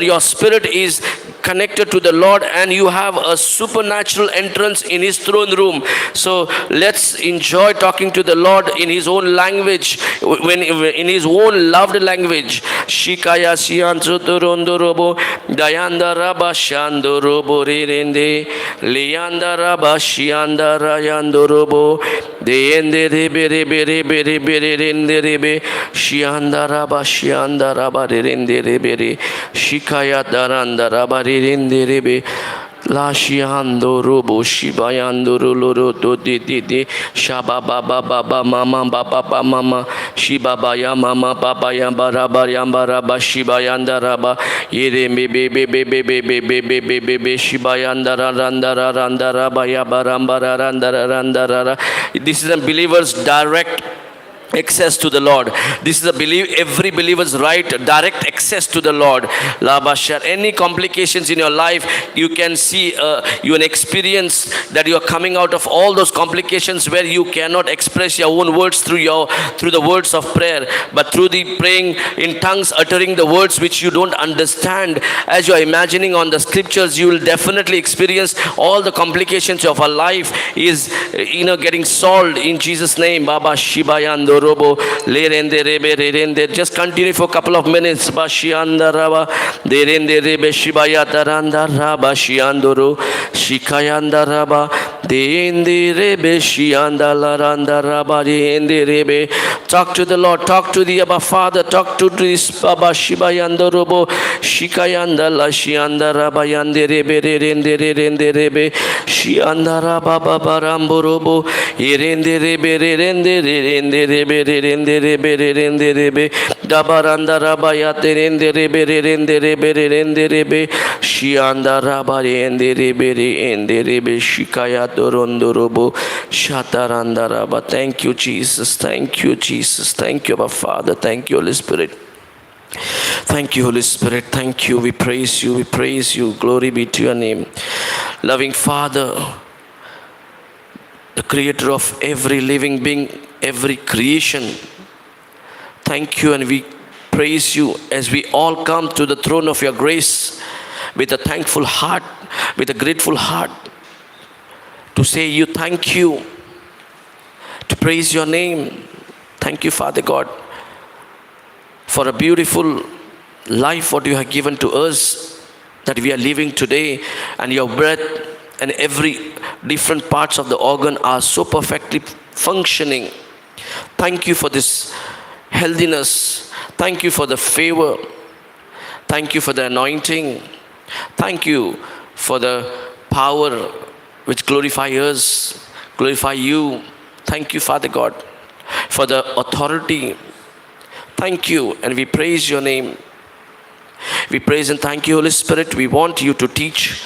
Your spirit is connected to the Lord and you have a supernatural entrance in His throne room. So let's enjoy talking to the Lord in His own language, when in His own loved language. Shikaya sianzuturundorobo, dayanda raba shandorobo rirende, lianda raba shianda rayandorobo, deende rebe rebe rebe rebe rende rebe, shianda raba shianda raba rirende rebe re, shikaya daranda raba rirende rebe. La shiando robo shibayando rolo do di di di shaba ba ba ba ba mama ba ba ba mama shiba ba ya mama ba ba ya ba ra ba ya ba ra ba shiba yanda ra ba yere me be be be be be be be be be be be shiba yanda ra randa ra randa ra ba ya ba ram ba ra randa ra randa ra ra. This is a believer's direct access to the Lord. This is a believe every believer's right, direct access to the Lord. Labashar. Any complications in your life, you can see, you can experience that you are coming out of all those complications where you cannot express your own words through the words of prayer, but through the praying in tongues, uttering the words which you don't understand, as you are imagining on the scriptures, you will definitely experience all the complications of our life is getting solved in Jesus' name. Baba Shibayando Robo Lerende Rebe Rerende. Just continue for a couple of minutes. Bashianda Raba Derende Rebe Shibayata Randa Raba Shiandoro Shikayanda Raba Deende Rebe Shianda Laranda Raba Deende Rebe. Talk to the Lord, talk to the Abba Father, talk to this Baba Shibayando Robo Shikayanda La Shianda Raba Yande Rebe Rerende Rerende Rebe Shianda Raba Baba Rambo Robo Yerende Rebe Rerende Rerende Rebe Rerende Rebe Rerende Rebe Dabaranda Raba Yaterende Rebe Rerende Rebe Rerende Rebe Shianda Raba Rende Rebe Rende Rebe Shikaya Dorondo Robo Shataranda Raba. Thank you, Jesus. Thank you, Jesus. Thank you, Abba Father. Thank you, Holy Spirit. Thank you, Holy Spirit. Thank you. We praise you. We praise you. Glory be to your name. Loving Father, the creator of every living being, every creation, thank you and we praise you as we all come to the throne of your grace with a thankful heart, with a grateful heart, to say you thank you, to praise your name. Thank you, Father God, for a beautiful life what you have given to us that we are living today, and your breath and every different parts of the organ are so perfectly functioning. Thank you for this healthiness. Thank you for the favor. Thank you for the anointing. Thank you for the power which glorify us, glorify you. Thank you, Father God, for the authority. Thank you, and we praise your name. We praise and thank you, Holy Spirit. We want you to teach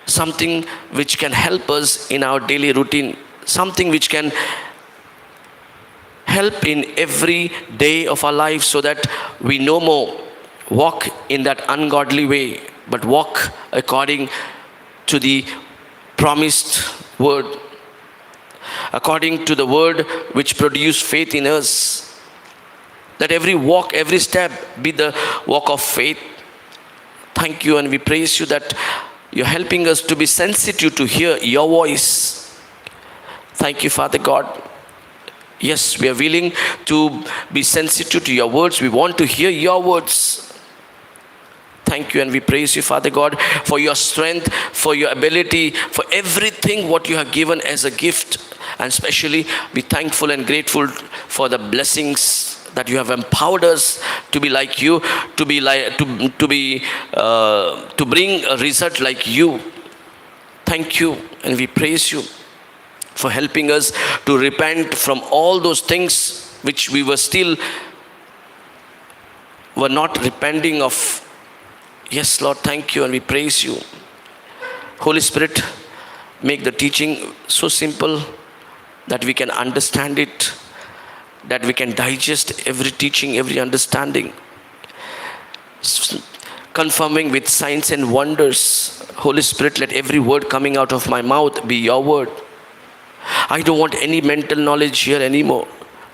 something which can help us in our daily routine, something which can help in every day of our life, so that we no more walk in that ungodly way, but walk according to the promised word, according to the word which produced faith in us. That every walk, every step be the walk of faith. Thank you, and we praise you that you're helping us to be sensitive to hear your voice. Thank you, Father God. Yes, we are willing to be sensitive to your words. We want to hear your words. Thank you, and we praise you, Father God, for your strength, for your ability, for everything what you have given as a gift. And especially be thankful and grateful for the blessings that you have empowered us to be like you, to be like to be to bring a result like you. Thank you, and we praise you for helping us to repent from all those things which we were still were not repenting of. Yes, Lord, thank you, and we praise you. Holy Spirit, make the teaching so simple that we can understand it, that we can digest every teaching, every understanding, confirming with signs and wonders. Holy Spirit, let every word coming out of my mouth be your word. I don't want any mental knowledge here anymore.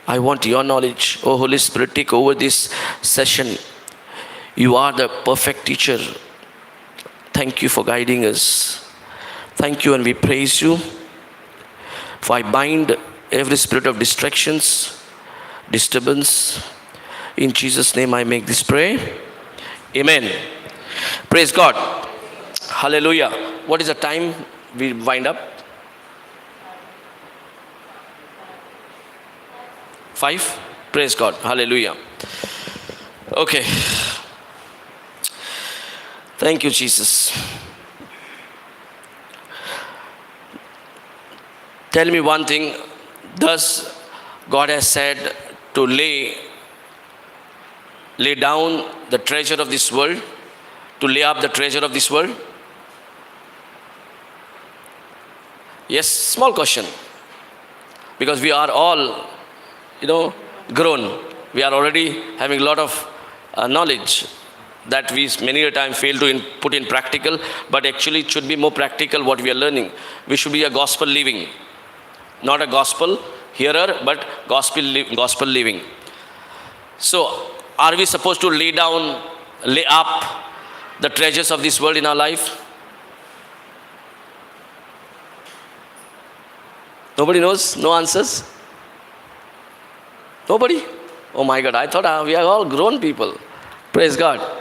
I want your knowledge. Oh, Holy Spirit, take over this session. You are the perfect teacher. Thank you for guiding us. Thank you, and we praise you. For I bind every spirit of distractions, disturbance. In Jesus' name I make this prayer. Amen. Praise God. Hallelujah. What is the time we wind up? 5? Praise God. Hallelujah. Okay. Thank you, Jesus. Tell me one thing. Thus, God has said to lay down the treasure of this world, to lay up the treasure of this world? Yes, small question. Because we are all, grown. We are already having a lot of knowledge that we many a time fail to put in practical, but actually it should be more practical what we are learning. We should be a gospel living, not a gospel hearer, but gospel living. So, are we supposed to lay up the treasures of this world in our life? Nobody knows? No answers? Nobody? Oh my God, I thought we are all grown people. Praise God.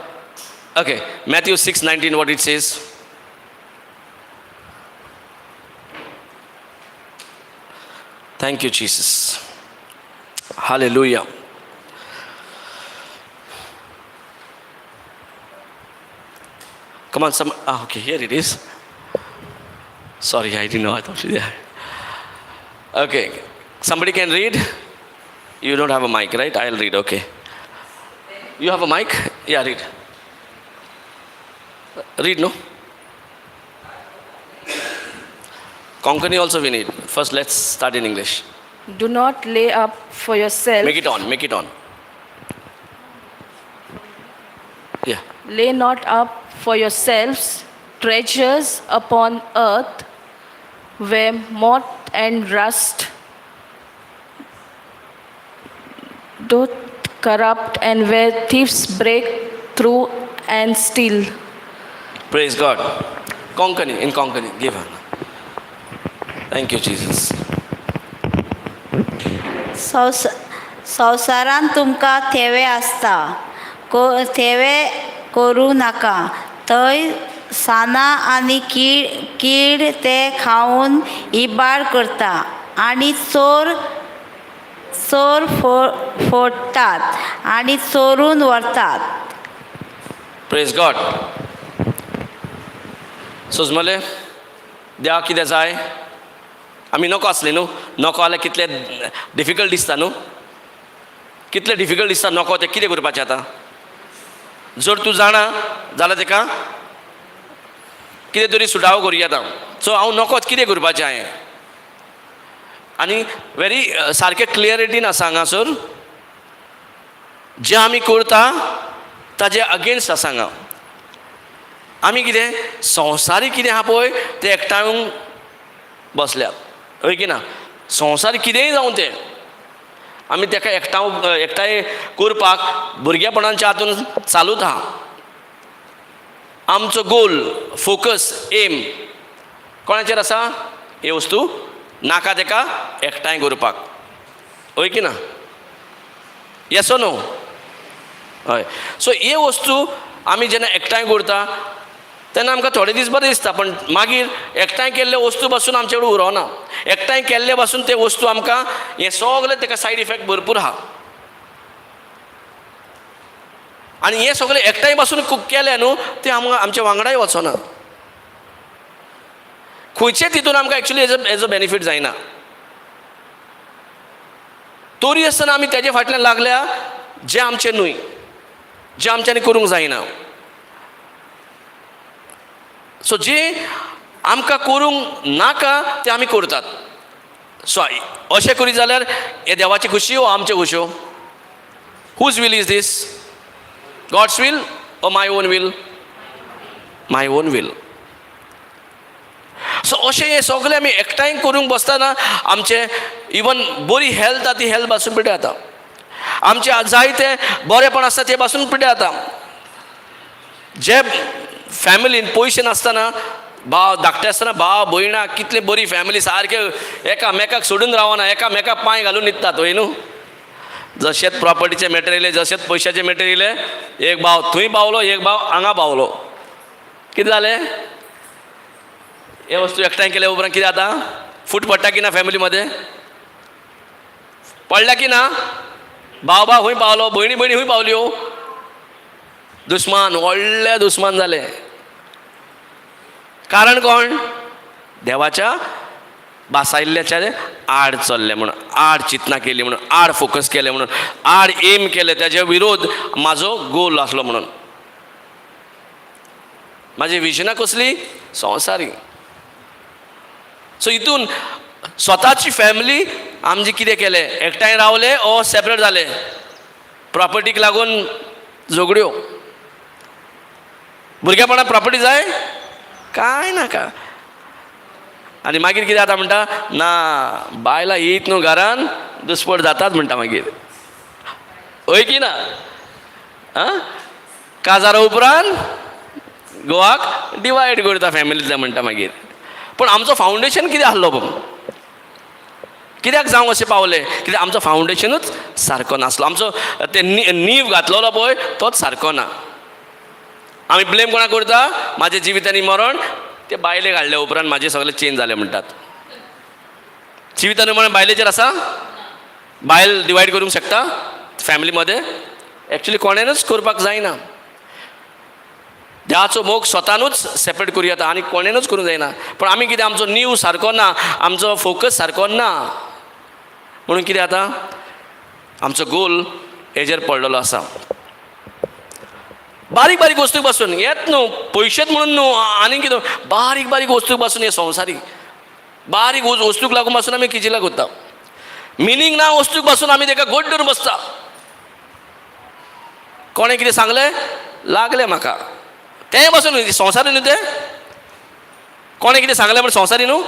Okay, Matthew 6:19, what it says? Thank you, Jesus. Hallelujah. Come on, some. Okay, here it is. Sorry, I didn't know. I thought, yeah. Okay, somebody can read? You don't have a mic, right? I'll read, okay. You have a mic? Yeah, read. Read, no? Konkani also we need. First, let's start in English. Do not lay up for yourself. Make it on, make it on. Yeah. Lay not up for yourselves treasures upon earth, where moth and rust doth corrupt, and where thieves break through and steal. Praise God. Konkani, in Konkani, give her. Thank you, Jesus. संवसारांत तुमकां थेवे आसता थेवे करूं नाका थंय सानां आनी कीड ते खावन इबाड करता आनी चोर चोर फोडटात आनी चोरून व्हरतात. Praise God. सोजमले देवा कितें जाय आमी नको आसली न्हू, नको जाल्यार कितले डिफिकल्ट दिसता न्हू, कितले डिफिकल्ट दिसता नको तें कितें करपाचें आतां. जर तूं जाणा जाल्यार तेका कितें तरी सुटावो करुया आतां. सो हांव नकोच कितें करपाचें हांवें आनी वेरी सारकें क्लियरिटीन आसा हांगासर जें आमी करता ताजे अगेन्स्ट आसा हांगा. आमी कितें संवसारीक कितें आहा पळय तें एकठांय बसल्यात, हय की ना. संवसार कितेंय जावं तें आमी तेका एकठांय करपाक भुरगेपणाच्या हातून चालूच आहा. आमचो गोल, फोकस, एम कोणाचेर आसा? हे वस्तू नाका तेका एकठांय करपाक, हय की ना. येस नो? हय. सो हे वस्तू आमी जेन्ना एकठांय करता तेन्ना आमकां थोडे दीस बरें दिसता, पण मागीर एकठांय केल्ले वस्तू पासून आमचे कडेन उरोना. एकठांय केल्ले पासून ते वस्तू आमकां हें सगळें तेका सायड इफेक्ट भरपूर आहा. आनी हें सगळें एकठांय पासून केलें न्हू तें आमकां आमच्या वांगडाय वचना. खंयचे तितून आमकां एक्चुली हेजो बेनिफीट जायना. तरी आसतना आमी तेजे फाटल्यान लागल्या जें आमचें न्हय, जें आमच्यांनी करूंक जायना. सो जें आमकां करूंक नाका तें आमी करतात. सो अशें करीत जाल्यार हें देवाची खुशी वो आमच्यो खुशयो? Whose will is this? God's will or my own will? My own will. So अशें हें सगळें आमी एकठांय करूंक बसतना आमचें इवन बरी हेल्थ आहा ती हेल्थ पासून पिड्ड्यार जाता. आमचें जायते बरेंपण आसता तें पासून पिड्ड्यार जाता. जे फॅमिलीन पयशे नासतना भाव धाकटे आसतना भाव भयणां कितली बरी फॅमिली, सारके एकामेकाक सोडून रावना, एकामेकाक पांय घालून न्हिदतात, हय न्हू? जशेंच प्रॉपर्टीचे मॅटर येयले, जशेंच पयशाचे मॅटर येयले, एक भाव थंय पावलो, एक भाव हांगा पावलो. कितें जालें? हे वस्तू एकठांय केल्या उपरांत कितें जाता? फूट पडटा की ना फॅमिलीमध्ये? पडल्या की ना? भाव भाव खंय पावलो, भयणी भयणी खंय पावल्यो? दुस्मान, व्हडले दुस्मान जाले. कारण कोण? देवाच्या भासायल्ल्याच्या आड चल्ले म्हणून, आड चिंतना केली म्हणून, आड फोकस केलें म्हणून, आड एम केलें, ताजे विरोध म्हाजो गोल आसलो म्हणून. म्हाजी विजनां कसली? संवसारी. सो हितून स्वताची फॅमिली आमची कितें केलें? एकठांय रावले ओ सेपरेट जाले? प्रॉपर्टीक लागून झगड्यो. भुरगेपणाक प्रॉपर्टी जाय कांय नाका. आनी मागीर कितें जाता म्हणटा? ना, बायलां येयत न्हू घरान, दुस्पट जातात म्हणटा मागीर, हय की ना? आं, काजारा उपरांत गोवाक डिवायड करता फॅमिलींतल्या म्हणटा मागीर. पूण आमचो फावंडेशन कितें आसलो? पूण कित्याक जावंक अशें पावलें? कित्याक आमचो फावंडेशनूच सारको नासलो. आमचो ते नीव घातलेलो पळय तोच सारको ना. आमी ब्लेम कोणाक करता? म्हाजें जिवीत आनी मरण ते बायलेक हाडल्या उपरांत म्हाजें सगळें चेंज जालें म्हणटात. जिवीत आनी मरण बायलेचेर आसा? बायल डिवायड करूंक शकता फॅमिलीमध्ये? एक्चुली कोणेनूच करपाक जायना. देवाचो मोग स्वतानूच सेपरेट करूं येता आनी कोणेनूच करूंक जायना. पूण आमी कितें, आमचो नीव सारको ना, आमचो फोकस सारको ना, म्हणून कितें जाता? आमचो गोल हेजेर पडलेलो आसा. बारीक बारीक वस्तूक बसून येत न्हू, पयशेच म्हणून न्हू, आनी कितें बारीक बारीक वस्तूक बसून, हे संवसारीक बारीक वस्तूक लागून बसून आमी किजिलाक वता. मिनींग ना वस्तूक बसून आमी ताका गोड धरून बसता. कोणें कितें सांगलें लागलें म्हाका, तें बसून संवसारी न्हू तें. कोणें कितें सांगलें म्हण संवसारी न्हू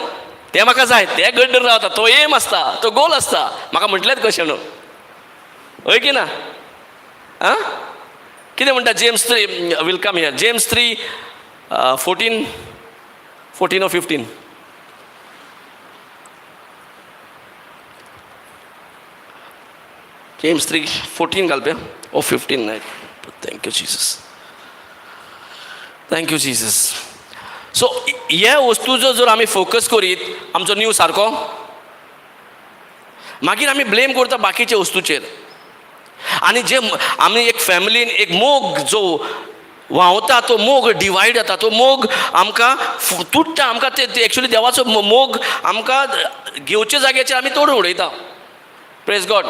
तें, म्हाका जाय तें गट धरून रावता. तो एम आसता, तो गोल आसता, म्हाका म्हटलेंच कशें न्हू, हय की ना? आं, कितें म्हणटा James 3, will come here, James 3 14, 14 or 15. James 3 14 घालपया O 15. Thank you Jesus, thank you Jesus. So हे वस्तूचो जर आमी फोकस करीत, आमचो नीव सारको, मागीर आमी ब्लेम करता बाकीच्या वस्तूचेर. आनी जे आमी एक फॅमिलीन एक मोग जो व्हांवता, तो मोग डिवायड जाता, तो मोग आमकां तुट्टा. आमकां ते एक्चुली देवाचो मोग आमकां घेवच्या जाग्याचेर आमी तोडून उडयता. Praise God.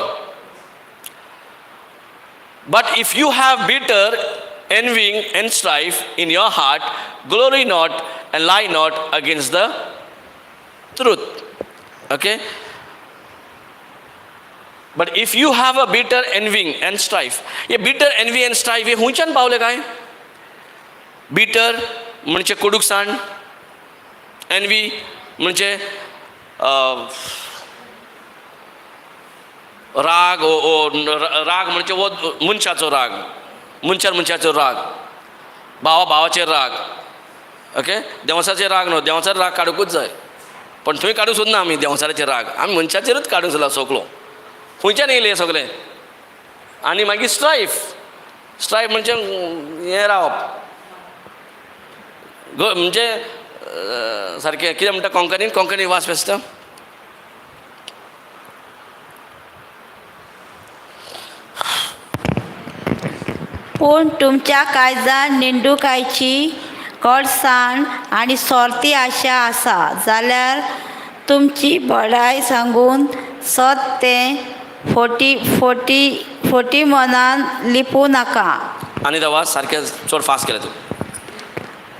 But if you have bitter envying and strife in your heart, glory not and lie not against the truth. Okay? But if you have a bitter envying and strife, hey bitter envy and strife हे खंयच्यान पावले काय? Bitter म्हणजे कोडूकसाण, N V म्हणजे राग, ओ राग म्हणजे हो मनशाचो राग, मनशान मनशाचो राग, भावा भावाचेर राग. ओके, देंवचाराचेर राग न्हू, देंवचार राग काडुंकूच जाय, पण थंय काडूंक सोदना आमी देंवचाराचेर राग, आमी मनशाचेरूच काडूंक सोदला सगलो. खंयच्यान येयलें हें सगलें? आनी मागीर स्ट्रायफ, स्ट्रायफ म्हणजे हें रावप म्हणजे सारकें कितें म्हणटा कोंकणीन? कोंकणी वास फेस्त. पूण तुमच्या काळजान निंदुकायची कडसाण आनी सोर्ती आशा आसा जाल्यार तुमची बडाय सांगून सत तें फोटी फोटी फोटी मनान लिपूं नाका. आनी देवा सारकें चड फास्ट केलें तूं.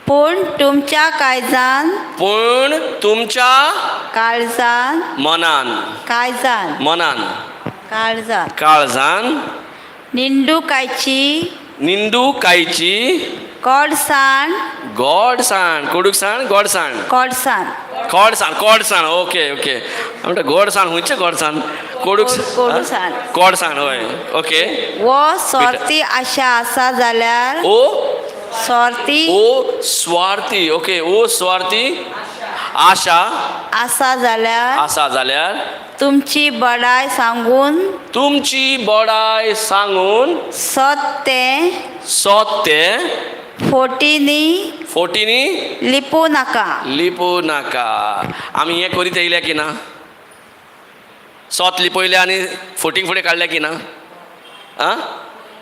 पूण तुमच्या काळजान, पूण तुमच्या काळजान, मनान, काळजान, मनान, काळजान, काळजान निंदुकायची, निंदुकायची कडसाण, गोडसाण, कोडूकसाण, गोडसाण, कडसाण, कोडसाण, कोडसाण. ओके ओके, म्हणटा गोडसाण खंयचें गोडसाण? कोडूक, कोडसाण. कोडसाण, हय, ओके. वो सोर्ती आशा आसा जाल्यार, ओ स्वार्थी ओ स्वार्थी, ओके, ओ स्वार्थी आशा आसा जाल्यार आसा जाल्यार तुमची बडाय सांगून तुमची बडाय सांगून सत तें सत तें फोटींनी फोटीनी लिपूं नाका. लिपोवं नाका. आमी हें करीत येयल्या की ना? सोत लिपयलें आनी फोटींग फुडें काडल्या की ना? आं,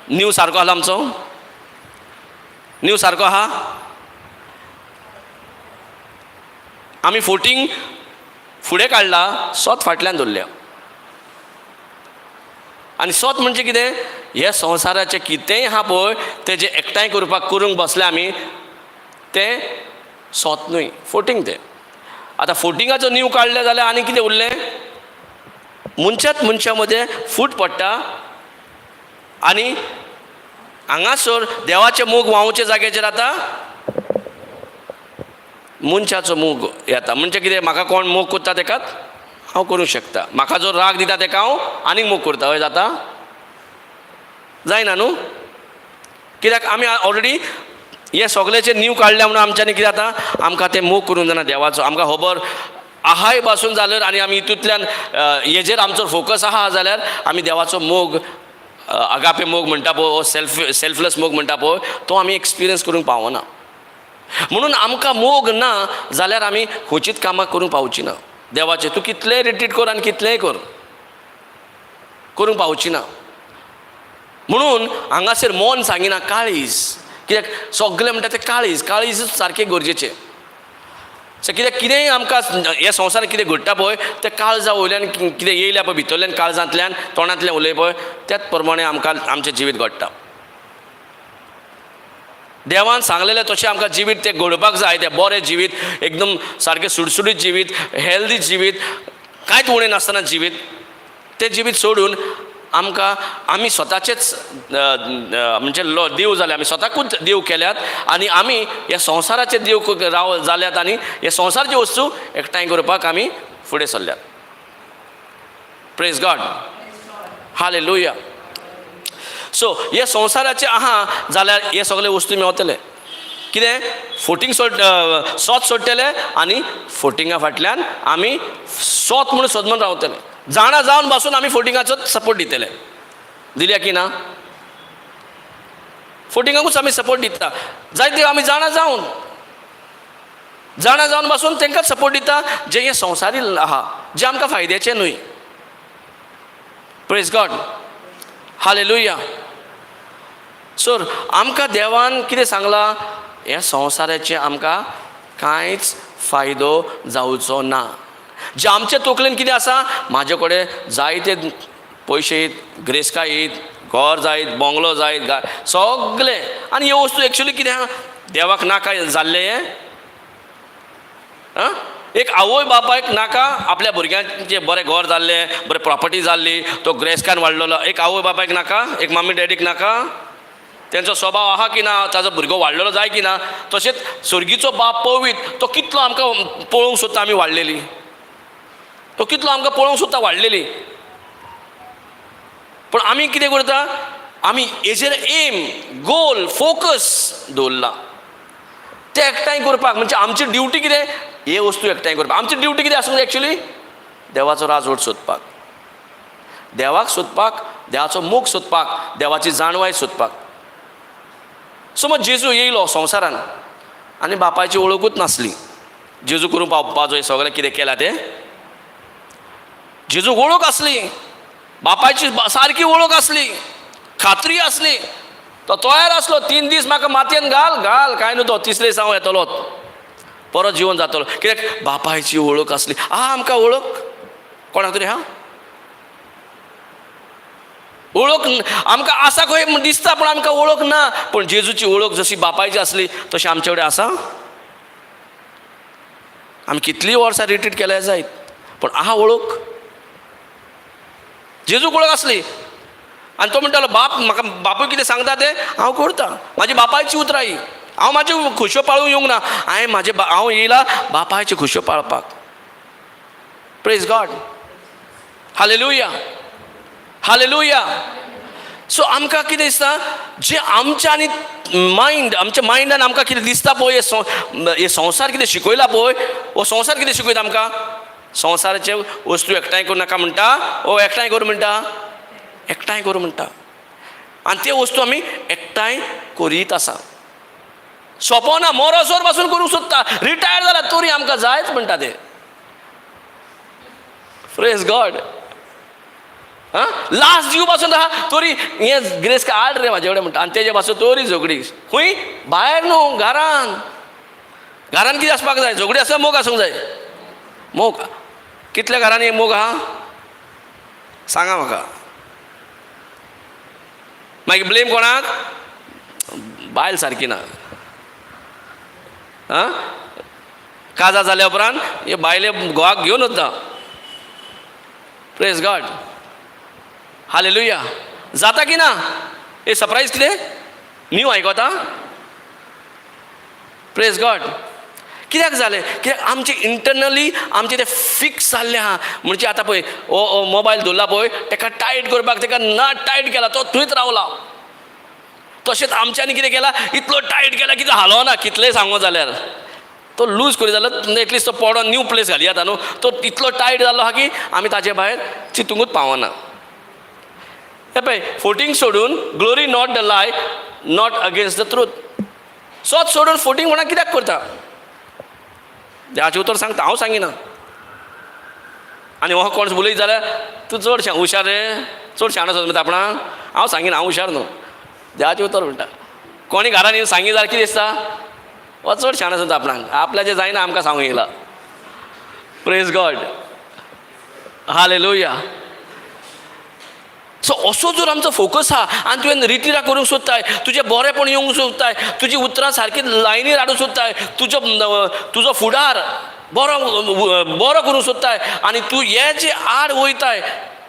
नीव सारको आसलो आमचो? नीव सारको आहा? आमी फोटींग फुडें काडला, सोत फाटल्यान दवरल्या. आनी सोत म्हणजे कितें? हे संवसाराचें कितेंय आहा पळय तें जें एकठांय करपाक करूंक बसले आमी तें सोत न्हय, फोटींग तें. आतां फोटिंगाचो नीव काडलें जाल्यार आनी कितें उरलें? मनशात मनशा मदें फूट पडटा आनी हांगासर देवाचें मोग व्हांवच्या जाग्याचेर आतां मनशाचो मोग येता. म्हणजे कितें? म्हाका कोण मोग करता तेकाच हांव करूंक शकता, म्हाका जो राग दिता तेका हांव आनीक मोग करता. हय जाता? जायना न्हू? कित्याक आमी ऑलरेडी हे सगळेचे नीव काडल्या म्हणून आमच्यांनी कितें जाता, आमकां तें मोग करूंक जायना देवाचो. आमकां खबर आहाय पासून जाल्यार आनी आमी हितूंतल्यान हेजेर आमचो फोकस आहा जाल्यार आमी देवाचो मोग, आगापे मोग म्हणटा पळय, हो सेल्फलेस मोग म्हणटा पळय, तो आमी एक्सपिरियन्स करूंक पावना. म्हणून आमकां मोग ना जाल्यार आमी खंयचीच कामां करूंक पावची ना देवाचें. तूं कितलेंय रिट्रीट कर आनी कितलेंय कर, करूंक पावची ना. म्हणून हांगासर मन सांगिना, काळीज. कित्याक सगळें म्हणटा तें काळीज, काळीजूच सारकें गरजेचें. सो कित्याक कितेंय आमकां ह्या संवसारांत कितें घडटा पळय तें काळजा वयल्यान कितें येयल्या पळय भितरल्यान, काळजांतल्यान तोंडांतल्यान उलय पळय, त्याच प्रमाणे आमकां आमचें जिवीत घडटा. देवान सांगलेलें तशें आमकां जिवीत तें घडोवपाक जाय. तें बरें जिवीत, एकदम सारकें सुडसुडीत जिवीत, हेल्दी जिवीत, कांयच उणें नासतना जिवीत, तें जिवीत सोडून आमकां आमी स्वताचेच म्हणजे देव जाले, आमी स्वताकूच देव केल्यात आनी आमी ह्या संवसाराचे देव राव जाल्यात आनी ह्या संवसाराची वस्तू एकठांय करपाक आमी फुडें सरल्यात. Praise God, hallelujah. सो हे संवसाराचे आहा जाल्यार हे सगळे वस्तू मेवतले. कितें? फोटींग सोड, सोत सोडटले आनी फोटिंगा फाटल्यान आमी सोत म्हणून सोदमन रावतले. जाणा जावन बसून आमी फोटिंगाचो सपोर्ट दितले. दिल्या की ना? फोटिंगाकूच आमी सपोर्ट दिता. जायते आमी जाणा जावन, जाणा जावन बसून तांकां सपोर्ट दिता जे हे संवसारी आहा, जे आमकां फायद्याचें न्हय. Praise God, hallelujah. Sir आमकां देवान कितें सांगलां? ह्या संवसाराचें आमकां कांयच फायदो जावचो ना. जे आमचे तकलेन कितें आसा, म्हाजे कडेन जायते पयशे येत, ग्रेस्काय येत, घर जायत, बंगलो जायत, सगलें. आनी ह्यो वस्तू एक्चुली कितें आहा, देवाक नाका जाल्लें हें. आं, एक आवय बापायक नाका आपल्या भुरग्यांचें बरें घर जाल्लें, बरें प्रॉपर्टी जाल्ली, तो ग्रेस्कान वाडलेलो. एक आवय बापायक नाका, एक मम्मी डॅडीक नाका, तेंचो स्वभाव आहा की ना, ताजो भुरगो वाडलेलो जाय की ना. तशेंच स्वर्गीचो बाप पवित तो कितलो आमकां पळोवंक सोदता आमी वाडलेली, तो कितलो आमकां पळोवंक सोदता वाडलेली. पूण आमी कितें करता, आमी हेजेर एम, गोल, फोकस दवरला ते एकठांय करपाक. म्हणजे आमची ड्युटी कितें, हे वस्तू एकठांय करपाक. आमची ड्युटी कितें आसूंक जाय एक्चुली, देवाचो राजवट सोदपाक, देवाक सोदपाक, देवाचो मोग सोदपाक, देवाची जाणवाय सोदपाक. समज जेजू येयलो संवसारान आनी बापायची वळखूच नासली, जेजू करूंक पावपाचो हें सगळें कितें केलां तें, जेजू वळख आसली, बापायची सारकी वळख आसली, खात्री आसली, तो तयार आसलो. 3 दीस म्हाका मातयेन घाल घाल कांय न्हू, तो तिसरे दिसा हांव येतलो, परत जिवन जातलो. कित्याक बापायची वळख आसली. आहा आमकां वळख कोणाक तरी? हा वळख आमकां आसा खंय दिसता, पूण आमकां वळख ना. पूण जेजूची वळख जशी बापायची आसली तशी आमचे कडेन आसा. आमी कितलीं वर्सां रिट्रीट केल्यार जायत, पूण आहा वळख. जेजूक वळख आसली आनी तो म्हणटालो, बाप म्हाका बापूय कितें सांगता तें हांव करता, म्हाजी बापायची उतरां ही, हांव म्हाज्यो खुशयो पाळूंक येवंक ना, हांवें म्हाजे हांव येयला बापायच्यो खुशयो पाळपाक. Praise God, hallelujah, hallelujah. So आमकां कितें दिसता जे आमच्या आनी मायंड आमच्या मायंडान आमकां कितें दिसता पळय, हे संवसार कितें शिकयला पळय, हो संवसार कितें शिकयता आमकां? संवसाराचे वस्तू एकठांय करूं नाका म्हणटा, ओ एकठांय करूं म्हणटा, एकठांय करूं म्हणटा. आनी त्यो वस्तू आमी एकठांय करीत आसा. सोंपो ना, मोरोसोर पासून करूंक सोदता, रिटायर जाला तरी आमकां जायच म्हणटा ते. Praise God. आं, लास्ट जीव पासून आहा तरी हें ग्रेस आड रे म्हाजे कडेन म्हणटा. आनी तेजे पासून तरी झगडी खंय भायर न्हू, घरान. घरान कितें आसपाक जाय? झगडी आसता, मोग आसूंक जाय. मोग कितल्या घरांनी मोग आहा सांगा म्हाका. मागीर ब्लेम कोणाक? बायल सारकी ना. आं, काजार जाल्या उपरांत हे बायले घोवाक घेवन वता. Praise God, hallelujah. जाता की ना? ए सरप्रायज कितें न्यू आयकता? प्रेज गॉड. कित्याक जालें? कित्याक आमचें इंटरनली आमचें तें फिक्स जाल्लें आहा. म्हणजे आतां पळय हो मोबायल दवरला पळय, तेका टायट करपाक तेका ना टायट केला तो थंयच रावला. तशेंच आमच्यांनी कितें केलां, इतलो टायट केला की तो हालोना, कितलेंय सांगो जाल्यार तो लूज करी जाल्यार एटलिस्ट तो पडोन न्यू प्लेस घाली जाता न्हू. तो इतलो टायट जाल्लो आहा की आमी ताजे भायर चिंतुकूच पावना. हे पळय फोटींग सोडून glory not the lie not against the truth. सत सोडून फोटींग म्हणा कित्याक करता? देवाचें उतर सांगता, हांव सांगिना. आनी हो कोण उलयत जाल्यार तूं चड हुशार रे, चड शाणो आसा म्हणटा आपणाक. हांव सांगिना, हांव हुशार न्हू. देवाचें उतर म्हणटा. कोणी घरान येवन सांगी जाल्यार कितें दिसता? हो चड शाणो आसा आपणाक, आपल्याचें जायना आमकां सांगूंक येयला. Praise God, hallelujah. सो असो जर आमचो फोकस आहा आनी तुवें रितीरा करूंक सोदताय, तुजें बरेंपण येवंक सोदताय, तुजी उतरां सारकी लायनीर हाडूंक सोदताय, तुजो तुजो फुडार बरो बरो करूंक सोदताय, आनी तूं हे जे आड वयताय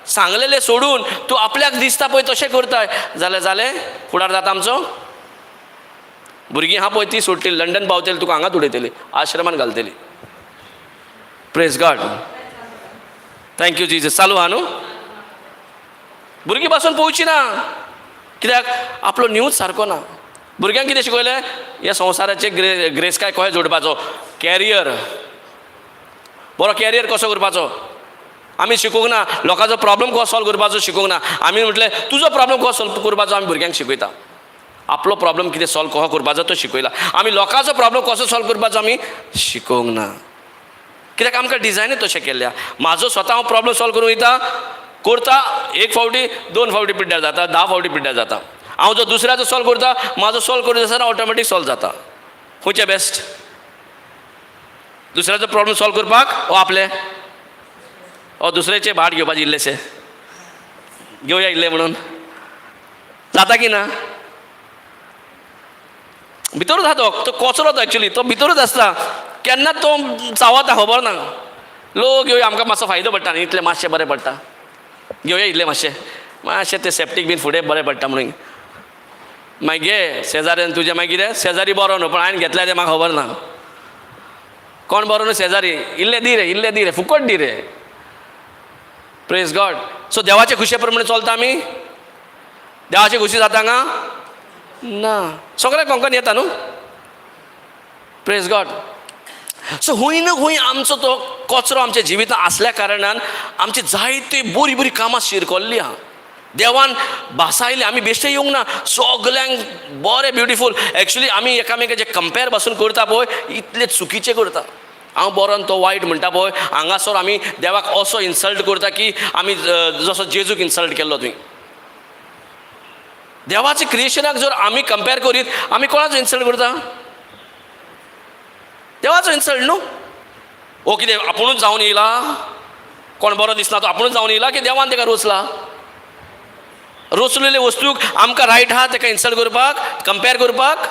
सांगलेलें सोडून तूं आपल्याक दिसता पळय तशें करताय जाल्यार जालें फुडार जाता आमचो. भुरगीं आहा पळय ती सोडटली, लंडन पावतली, तुका हांगात उडयतली, आश्रमान घालतली. Praise God, thank you Jesus. चालू आहा न्हू? भुरगीं पासून पळोवची ना, कित्याक आपलो न्यूज सारको ना. भुरग्यांक कितें शिकयलें? ह्या संवसाराचे ग्रेस काय कशें जोडपाचो, कॅरियर बरो कॅरियर कसो करपाचो आमी शिकोवंक ना. लोकांचो प्रॉब्लम कसो सॉल्व करपाचो शिकोवंक ना. आमी म्हटलें तुजो प्रॉब्लम कसो सॉल्व करपाचो आमी भुरग्यांक शिकयता. आपलो प्रॉब्लम कितें सॉल्व कसो करपाचो तो शिकयला. आमी लोकांचो प्रॉब्लम कसो सॉल्व करपाचो आमी शिकोवंक ना, कित्याक आमकां डिजायनूच तशें केल्लें. म्हाजो स्वता हांव प्रॉब्लम सॉल्व करूंक वयता, करता एक फावटी, दोन फावटी पिड्ड्यार जाता, 10 फावटी पिड्ड्यार जाता. हांव जो दुसऱ्याचो सॉल्व करता, म्हाजो सॉल्व करीत आसतना ऑटोमॅटीक सॉल्व जाता. खंयचें बेस्ट? दुसऱ्याचो प्रॉब्लम सॉल्व करपाक ओ आपले ओ दुसऱ्याचें भाट घेवपाचें, इल्लेशें घेवया इल्लें म्हणून जाता की ना? भितरूच आहा तो, तो कचरो तो एक्चुली तो भितरूच आसता, केन्ना तो चावता खबर ना. लोक घेवया आमकां मातसो फायदो पडटा न्ही, इतलें मातशें बरें पडटा, घेवया इल्लें मातशें मातशें तें सेप्टीक बीन फुडें बरें पडटा म्हणून. मागीर घे शेजाऱ्यान तुजें, मागीर कितें शेजारी बरो न्हू, पण हांवें घेतल्या तें म्हाका खबर ना. कोण बरो न्हू शेजारी, इल्लें दी रे, इल्लें दी रे, फुकट दी रे. Praise God. सो देवाचे खुशे प्रमाणे चलता आमी? देवाचे खुशी जाता हांगा ना? सगळ्या कोंकण येता न्हू? Praise God. सो हूंय न्हू हूंय आमचो तो कचरो आमच्या जिवितांत आसल्या कारणान आमची जायती बरी बरी कामां शिरकोल्ली आहा. देवान भासायले, आमी बेश्टे येवंक ना, सगल्यांक बरें ब्युटिफूल. एक्चुली आमी एकामेकाचे कंपेर पासून करता पळय, इतले चुकीचें करता. हांव बरो आनी तो वायट म्हणटा पळय, हांगासर आमी देवाक असो इन्सल्ट करता की आमी जसो जेजूक इन्सल्ट केल्लो. तुवें देवाच्या क्रिएशनाक जर आमी कंपेर करीत, आमी कोणाचो इन्सल्ट करता? देवाचो इन्सल्ट न्हू. हो कितें आपुणूच जावन येयला? कोण बरो दिसना तो आपुणूच जावन येयला की देवान ताका रोचला? रोचलेले वस्तूक आमकां रायट आहा ताका इन्सल्ट करपाक, कंपेर करपाक,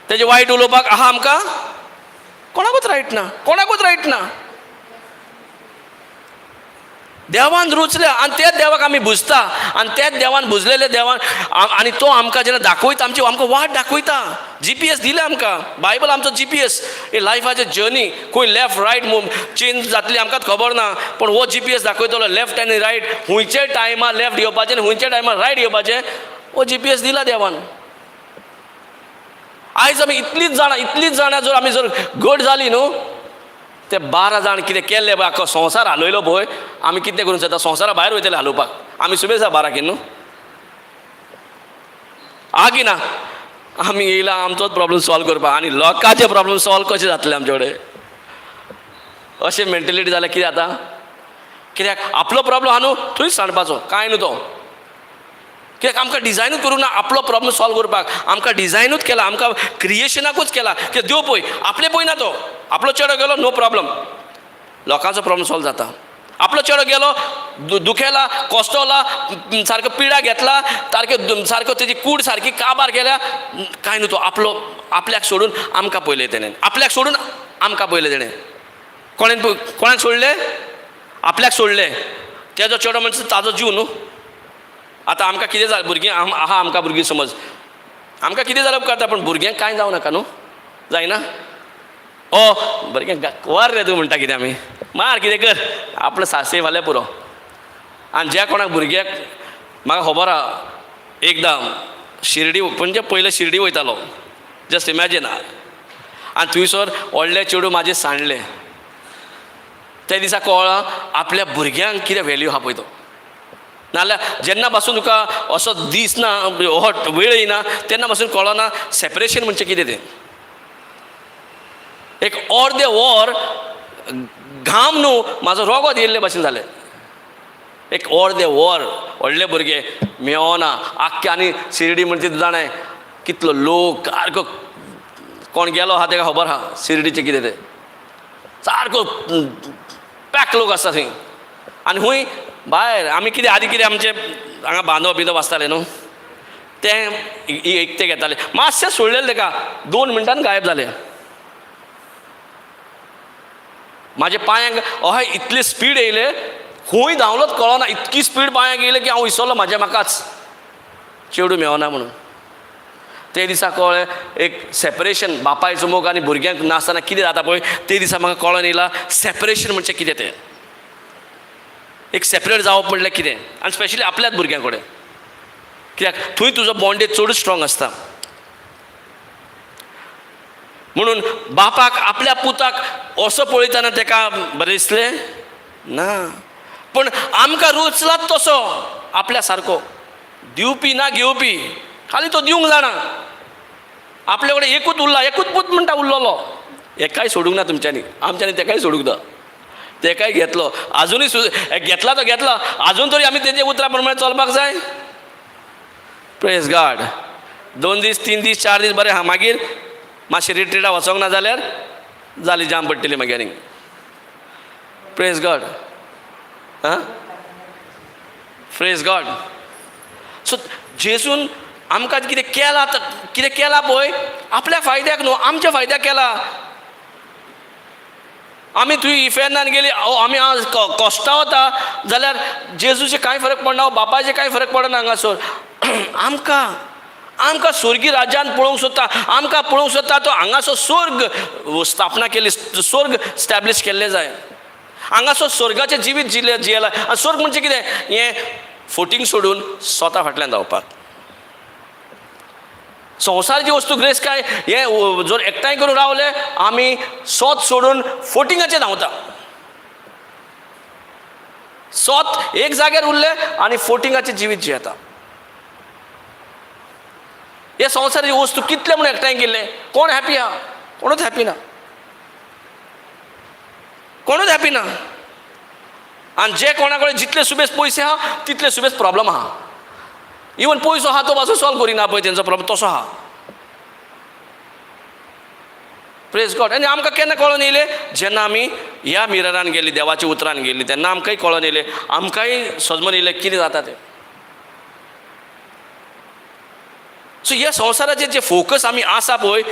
तेजें वायट उलोवपाक आहा आमकां? कोणाकूच रायट ना, कोणाकूच रायट ना. देवान रुचल्या आनी तेच देवाक आमी भुजता आनी तेच देवान भुजलेले देवान आनी तो आमकां जेन्ना दाखयता, आमची आमकां वाट दाखयता. GPS दिले आमकां, बायबल आमचो GPS. ही लायफाचे जर्नी खंय लेफ्ट रायट चेंज जातली आमकांच खबर ना, पूण हो GPS दाखयतलो लेफ्ट आनी रायट, खुंयच्या टायमार लेफ्ट घेवपाचें आनी खुंयच्या टायमार रायट घेवपाचें, हो GPS दिला देवान. आयज आमी इतलीच जाणां, इतलीच जाणां जर आमी जर घट जाली न्हू, ते 12 जाण कितें केल्लें पळय, आख्खो संवसार हालयलो पळय, आमी कितें करूंक जाता, संवसारा भायर वयतले हालोवपाक. आमी सुबेज आसा 12 न्हू, आगी ना आमी येयला आमचोच प्रॉब्लम सॉल्व करपाक, आनी लोकांचे प्रॉब्लम सॉल्व कशें जातले आमचे कडेन? अशें मेंटेलिटी जाल्यार कितें जाता? कित्याक आपलो प्रॉब्लम आहा न्हू थंयच सांडपाचो, कांय न्हू तो. कित्याक आमकां डिजायनूच करूंक ना आपलो प्रॉब्लम सॉल्व करपाक, आमकां डिजायनूच केला, आमकां क्रिएशनाकूच केला की देव पळय आपले पळय ना तो, आपलो चेडो गेलो नो प्रॉब्लम, लोकांचो प्रॉब्लम सॉल्व जाता. आपलो चेडो गेलो दुखेला, कोसटोला, सारको पिडा घेतला, सारकें सारको तेजी कूड सारकी काबार केल्या, कांय न्हू तो, आपलो आपल्याक सोडून आमकां पळयलें तेणें, आपल्याक सोडून आमकां पळयलें तेणें. कोणें कोणाक सोडलें? आपल्याक सोडलें. तेजो चेडो म्हणजे ताजो जीव न्हू. आतां आमकां कितें जालें, भुरगीं आहा आमकां भुरगीं समज, आमकां कितें जाल्यार उपकारता, पूण भुरग्यांक कांय जावं नाका न्हू, जायना? ओ भुरग्यांक वर रे तूं म्हणटा कितें, आमी मार कितें कर, आपलो सासे फाल्यां पुरो. आनी ज्या कोणाक भुरग्याक म्हाका खबर आहा, एकदां शिर्डी म्हणजे पयलें शिर्डी वयतालो, जस्ट इमॅजीन, आनी थंयसर व्हडलें चेडूं म्हाजें सांडलें. त्या दिसा कळ्ळां आपल्या भुरग्यांक कितें व्हॅल्यू आहा पळय तो. नाल्यार जेन्ना पासून तुका असो दीस ना, हो वेळ येयना, तेन्ना पासून कळना सेपरेशन म्हणजे कितें तें. एक अर्दें वर घाम न्हू म्हाजो रोगोत येयल्ले भाशेन जालें. एक अर्दें वर व्हडले भुरगे मेवना आख्खे, आनी शिर्डी म्हणजे तूं जाणाय कितलो लोक, सारको कोण गेलो आहा तेका खबर आहा शिर्डीचें कितें तें, सारको पॅक लोक आसता थंय. आनी खूंय भायर आमी कितें आदी कितें आमचें हांगा बांदो बिंदो आसताले न्हू, तें एकते घेताले, मातशें सोडलेलें तेका 2 मिनटान गायब जालें. म्हाज्या पांयांक अहें इतली स्पीड येयले, खूंय धांवलोच कळना, इतकी स्पीड पांयांक येयले की हांव विसरलो म्हाज्या म्हाकाच, चेडूं मेवना म्हणून. ते दिसा कळ्ळें एक सेपरेशन, बापायचो मोग आनी भुरग्यांक नासतना कितें जाता पळय, ते दिसा म्हाका कळोन येयला सेपरेशन म्हणजे कितें तें. एक सेपरेट जावप म्हणल्यार कितें, आनी स्पेशली आपल्याच भुरग्यां कडेन, कित्याक थंय तुजो बॉन्डेज चडूच स्ट्रॉंग आसता. म्हणून बापाक आपल्या पुताक असो पळयतना तेका बरें दिसलें ना, पूण आमकां रुचलात तसो आपल्या सारको, दिवपी ना घेवपी, खाली तो दिवंक जाणा. आपल्या कडेन एकूच उरला, एकूच पूत म्हणटा उरलेलो, एकाय सोडूंक ना तुमच्यांनी, आमच्यांनी तेकाय सोडूंक ना, तेकाय घेतलो, आजुनूय घेतला तो घेतला, आजून तरी आमी तेजे उतरां प्रमाणे चलपाक जाय. प्रेज गॉड. 2 दीस 3 दीस 4 दीस बरें आहा, मागीर मातशें रिट्रीटा वचोंक ना जाल्यार जाली जाम पडटली मागीर आनीक. प्रेज गॉड. आं, प्रेज गॉड. सो जेजून आमकां कितें केलां, कितें केलां पळय, आपल्या फायद्याक न्हू, आमच्या फायद्याक केलां. आमी थंय इफेर्नान गेली, आमी आज कोस्ता वता जाल्यार जेजूचे कांय फरक पडना, बापायचे कांय फरक पडना हांगासर. आमकां आमकां स्वर्गी राज्यान पळोवंक सोदता, आमकां पळोवंक सोदता तो हांगासर स्वर्ग स्थापना केली, स्वर्ग स्टॅब्लिश केल्लें जाय. हांगासर स्वर्गाचें जिवीत जिले जियेला. आनी स्वर्ग म्हणजे कितें, हें फोटींग सोडून स्वता फाटल्यान धांवपाक. संवसाराची वस्तू ग्रेस काय हें जर एकठांय करून रावले आमी सोत सोडून फोटिंगाचेर धांवता. सोत एक जाग्यार उरले आनी फोटिंगाचें जिवीत जियेता. हे संवसाराची वस्तू कितले म्हूण एकठांय केल्ले, कोण हॅपी आहा? कोणूच हॅपी ना, कोणूच हॅपी ना. आनी जे कोणा कडेन जितले सुबेज पयशे आहा तितले सुबेज प्रॉब्लम आहा. इवन पयसो आहा तो पासून सॉल्व करिना पळय, तेंचो प्रॉब्लम तसो आहा. Praise God. आनी आमकां केन्ना कळोन येयलें, जेन्ना आमी ह्या मिररान गेली, देवाच्या उतरान गेली, तेन्ना आमकांय कळोन येयलें, आमकांय समजून येयलें कितें जाता तें. सो ह्या संवसाराचेर जे फोकस आमी आसा पळय,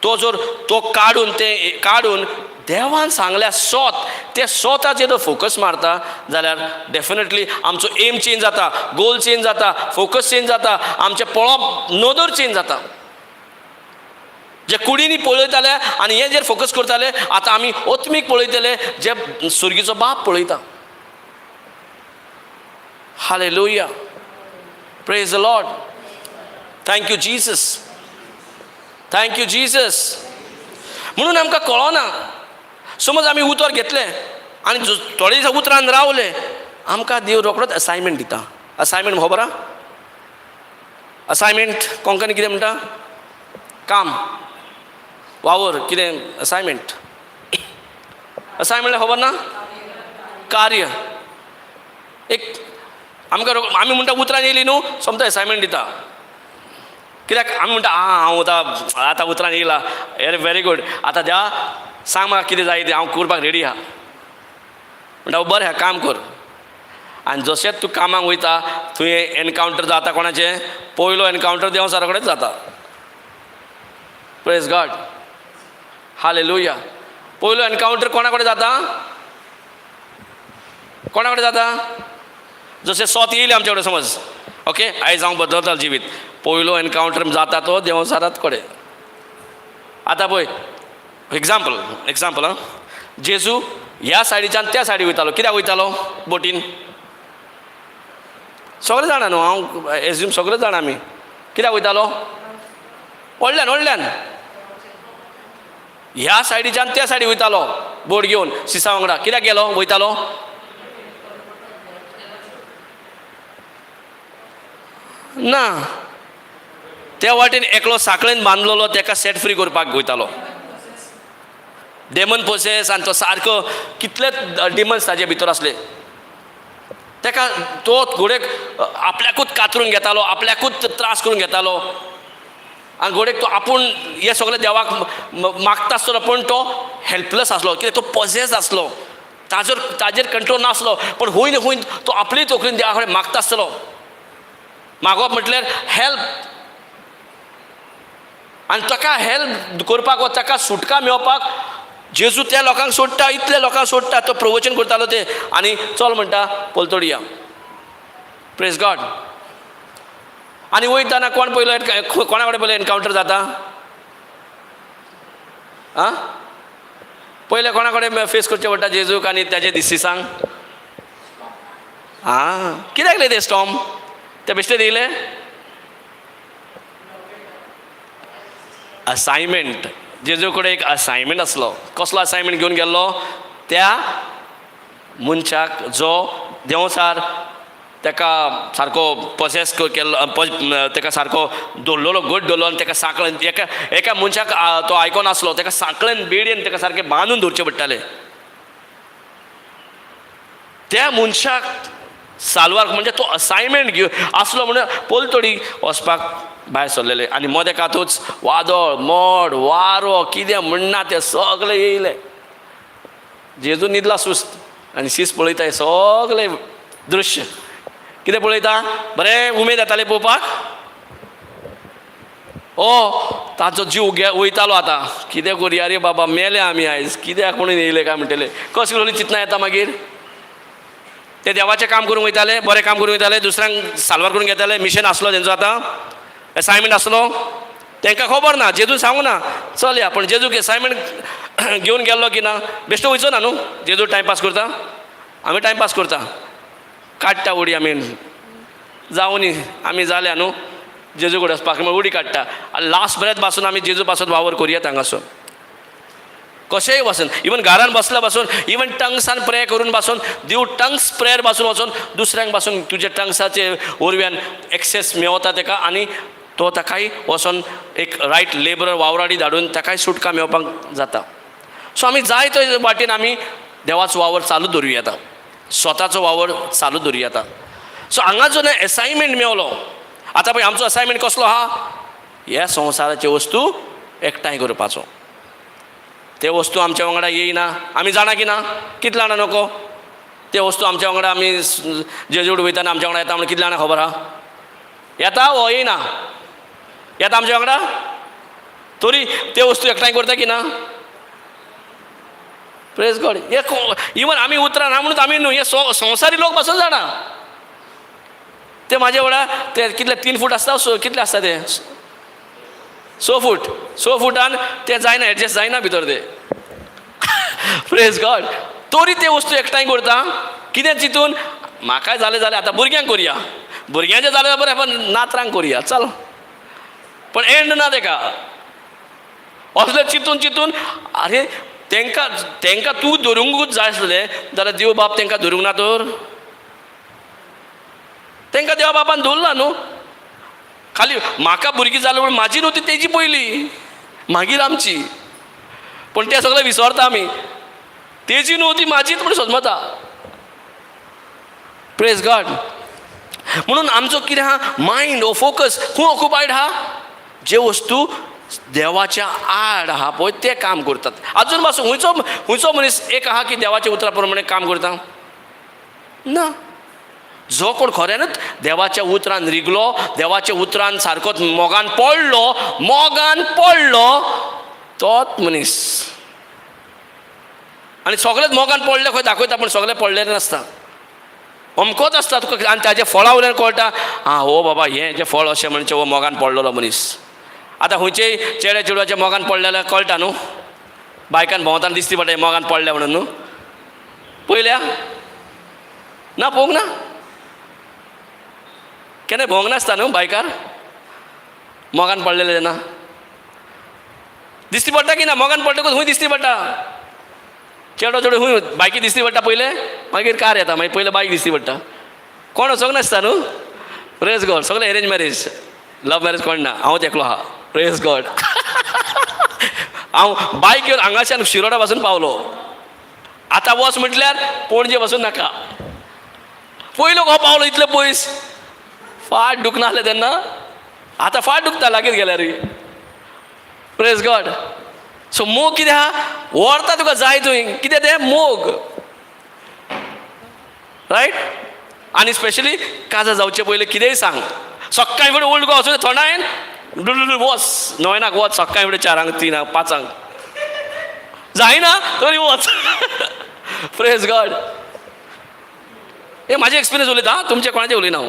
तो जर तो काडून तें काडून देवान सांगल्या सोत ते सोताचेर जर फोकस मारता जाल्यार डेफिनेटली आमचो एम चेंज जाता, गोल चेंज जाता, फोकस चेंज जाता, आमचें पळोवप नदर चेंज जाता. जे कुडींनी पळयताले आनी हे जेर फोकस करताले आतां आमी ओत्मीक पळयतले जे सुर्गीचो बाप पळयता. Hallelujah, praise the Lord, thank you Jesus, thank you Jesus. म्हणून आमकां कळना, समज आमी उतर घेतलें आनी थोडे दिसा उतरान रावले, आमकां देव रोखडोच असायनमेंट दिता. असायनमेंट खबर आहा? असायनमेंट कोंकणी कितें म्हणटा? काम, वावर, कितें असायनमेंट? असायनमेंट खबर ना? कार्य. एक आमकां आमी म्हणटा उतरान येयली न्हू, सोमतो असायनमेंट दिता. कित्याक आमी म्हणटा आं हांव आतां आतां उतरान येयला, अरे व्हेरी गूड, आतां द्या सांग म्हाका कितें जाय तें, हांव करपाक रेडी आहा. म्हणटा बरें आहा, काम कर. आनी जशेंच तूं कामाक वयता तुवें एनकावंटर जाता कोणाचें, पयलो एनकावंटर देंवचारा कडेन जाता. प्रेज गॉड, हालेलुया. पयलो एनकावंटर कोणा कडेन जाता? कोणा कडेन जाता? जशें सोत येयलें आमचे कडेन समज, ओके आयज हांव बदलता जिवीत, पयलो एनकावंटर जाता तो देंवचारात कडेन. आतां पळय एग्जाम्पल, एग्जाम्पल आं, जेजू ह्या सायडीच्यान त्या सायडी वयतालो. कित्याक वयतालो बोटीन? सगळे जाणा न्हू, हांव एज्यूम सगळे जाणा आमी. कित्याक वयतालो? व्हडल्यान व्हडल्यान ह्या सायडीच्यान त्या सायडी वयतालो बोट घेवन सिसा वांगडा. कित्याक गेलो वयतालो? ना, त्या वाटेन एकलो साकळेन बांदलेलो तेका सेट फ्री करपाक वयतालो. डेमन पोसेस आनी तो सारको कितले डिमन्स ताजे भितर आसले. तेका तो घोडेक आपल्याकूच कातरून घेतालो, आपल्याकूच त्रास करून घेतालो. आनी घोडेक तो आपूण हे सगळें देवाक मागता आसतलो, पूण तो हेल्पलेस आसलो. कित्याक तो पॉजेस आसलो, ताजोर ताजेर कंट्रोल नासलो. पूण हुंय न्हय हुंय तो आपली तकलीन देवा कडेन मागता आसतलो. मागप म्हटल्यार हेल्प, आनी ताका हेल्प करपाक वा ताका सुटका मेळपाक जेजू त्या लोकांक सोडटा, इतल्या लोकांक सोडटा. तो प्रवचन करतालो ते आनी चल म्हणटा पलतडी या. प्रेज गॉड. आनी वयतना कोण पयलो कोणा कडेन पयलो एनकावंटर जाता? आं, पयलें कोणा कडेन फेस करचें पडटा जेजूक आनी ताजे दिसिसांक? आं, कित्याक येयलें तें स्टॉम? ते बेश्टे येयलें? असायनमेंट. जेजू कडेन एक असायनमेंट आसलो. कसलो असायनमेंट घेवन गेल्लो? त्या मनशाक जो देंवचार ताका सारको पोसेस केल्लो, ताका सारको दवरलेलो, घट दवरलो आनी ताका सांकळेन एका एका मनशाक तो आयकोन आसलो, ताका सांकळेन बेडयेन ताका सारकें बांदून दवरचें पडटालें. त्या मनशाक सालवार म्हणजे तो असायनमेंट घेवन आसलो म्हणून पलतडी वचपाक भायर सरलेले. आनी मदें कातूच वादळ, मोड, वारो, कितें म्हणना तें सगळें येयलें. जेजू न्हिदला सुस्त आनी शीस पळयता हें सगळें दृश्य. कितें पळयता? बरें उमेद येताली पळोवपाक. ओ ताचो जीव वयतालो आतां, कितें करुया रे बाबा, मेले आमी आयज, कित्याक म्हणून येयले काय म्हणटले. कसली चिंतना येता मागीर? ते देवाचें काम करूंक वयताले, बरें काम करूंक वयताले, दुसऱ्यांक साल्वार करून घेताले. मिशन आसलो तेंचो, आतां असायनमेंट आसलो. तांकां खबर ना, जेजून सांगू ना चल या, पूण जेजूक असायनमेंट घेवन गेल्लो की ना, बेश्टो वयचो ना न्हू. जेजू टायमपास करता, आमी टायमपास करता, काडटा उडी आमी, जावनी आमी जाल्या न्हू जेजू कडेन वचपाक म्हण उडी काडटा. आनी लास्ट ब्रेथ पासून आमी जेजू पासून वावर करुया हांगासून कशेंय वचून, इवन घरान बसल्या पासून, इवन टंग्सान प्रेयर करून पासून, दिव टंग्स प्रेयर पासून वचून दुसऱ्यांक पासून तुज्या टंग्साचे वरव्यान एक्सेस मेवता तेका, आनी तो ताकाय वचोन एक रायट लेबरर वावराडी धाडून ताकाय सुटका मेळपाक जाता. सो आमी जाय ते वाटेन आमी देवाचो वावर चालू दवरूं येता, स्वताचो वावर चालू दवरूं येता. सो हांगा जो एसायनमेंट मेवलो, आतां पळय आमचो असायनमेंट कसलो आहा? ह्या संवसाराच्यो वस्तू एकठांय करपाचो. ते वस्तू आमच्या वांगडा येयना, आमी जाणा की ना? कितले जाणां नको ते वस्तू आमच्या वांगडा आमी जेजूड वयतना आमच्या वांगडा येता म्हणून कितले जाणां खबर आहा? येता वो येयना? येता आमच्या वांगडा? तरी ते वस्तू एकठांय करता की ना? प्रेज गॉड. हे इवन आमी उतरां ना म्हणून आमी न्हू, हे संवसारी लोक पासून जाणा. ते म्हाजे वांगडा ते कितले 3 फूट आसता, कितले आसता ते 6 फूट, 6 फुटान ते जायना, एडजस्ट जायना भितर ते. Praise God. तरी ते वस्तू एकठांय करता. कितें चिंतून म्हाकाय जालें जालें, आतां भुरग्यांक करुया, भुरग्यांचें जालें बरें, पण नातरांक करुया, चल, पण एंड ना तेका. असलें चिंतून चिंतून आरे तेंकां तेंकां तूं धरूंकूच जाय आसलें जाल्यार देव बाप तेंकां धरूंक ना तर? तेंकां देवा बापान धरला न्हू. खाली म्हाका भुरगीं जाली म्हणून म्हाजी न्हू ती, तेजी पयली, मागीर आमची. पूण तें सगळें विसरता आमी, तेजी न्हू ती म्हाजीच म्हूण समजता. Praise God. म्हणून आमचो कितें आहा मायंड ओ फोकस खूंय ऑक्युपायड आहा, जे वस्तू देवाच्या आड आहा पळय ते काम करतात. आजून पासून खंयचो खंयचो मनीस एक आहा की देवाच्या उतरा प्रमाणे काम करता ना? जो कोण खऱ्यानूच देवाच्या उतरान रिगलो, देवाच्या उतरान सारकोच मोगान पडलो, मोगान पडलो तोच मनीस. आनी सगळेच मोगान पडले खंय दाखयता, पूण सगळे पडलेले नासता, अमकोच आसता तुका. आनी ताजे फळां वयल्यान कळटा, आं हो बाबा हें जें फळ अशें म्हणचें हो मोगान पडलेलो मनीस. आतां खंयचेय चेडे चेडवाच्या मोगान पडलेले कळटा न्हू, बायकान भोंवताना दिसती पडटा मोगान पडल्या म्हणून न्हू. पयल्या ना, पळोवंक ना, केन्ना भोंवंक नासता न्हू बायकार मोगान पडलेले तेन्ना दिसती पडटा की ना? मोगान पडटकूच खूंय दिसती पडटा, चेडो चेडो खूंय बायकी दिसती पडटा पयलें, मागीर कार येता, मागीर पयलें बायक दिसती पडटा. कोण वचोंक नासता न्हू. प्रेज गॉड. सगळें अरेंज मॅरेज, लव मॅरेज कोण ना, हांवच एकलो आहा. Praise God. हांव बायक घेवन हांगाच्यान शिरोडा पासून पावलो, आतां वच म्हटल्यार पणजे पासून नाका. पयलो खो पावलो इतले पयस, फाट दुखनासलें तेन्ना, आतां फाट दुखता लागींच गेल्यारूय. Praise God. सो मोग कितें आहा, व्हरता तुका जाय थंय. कितें तें मोग, रायट? आनी स्पेशली काजार जावचे पयलीं कितेंय सांग, सकाळीं फुडें ओल्ड गोवा वचून थोंडायन वच, नोवेनाक वच, सकाळीं फुडें 4ांक 3ांक 5ांक जायना तरी वच. Praise God. हे म्हाजे एक्सपिरियन्स उलयता आं, तुमचे कोणाचें उलयना हांव.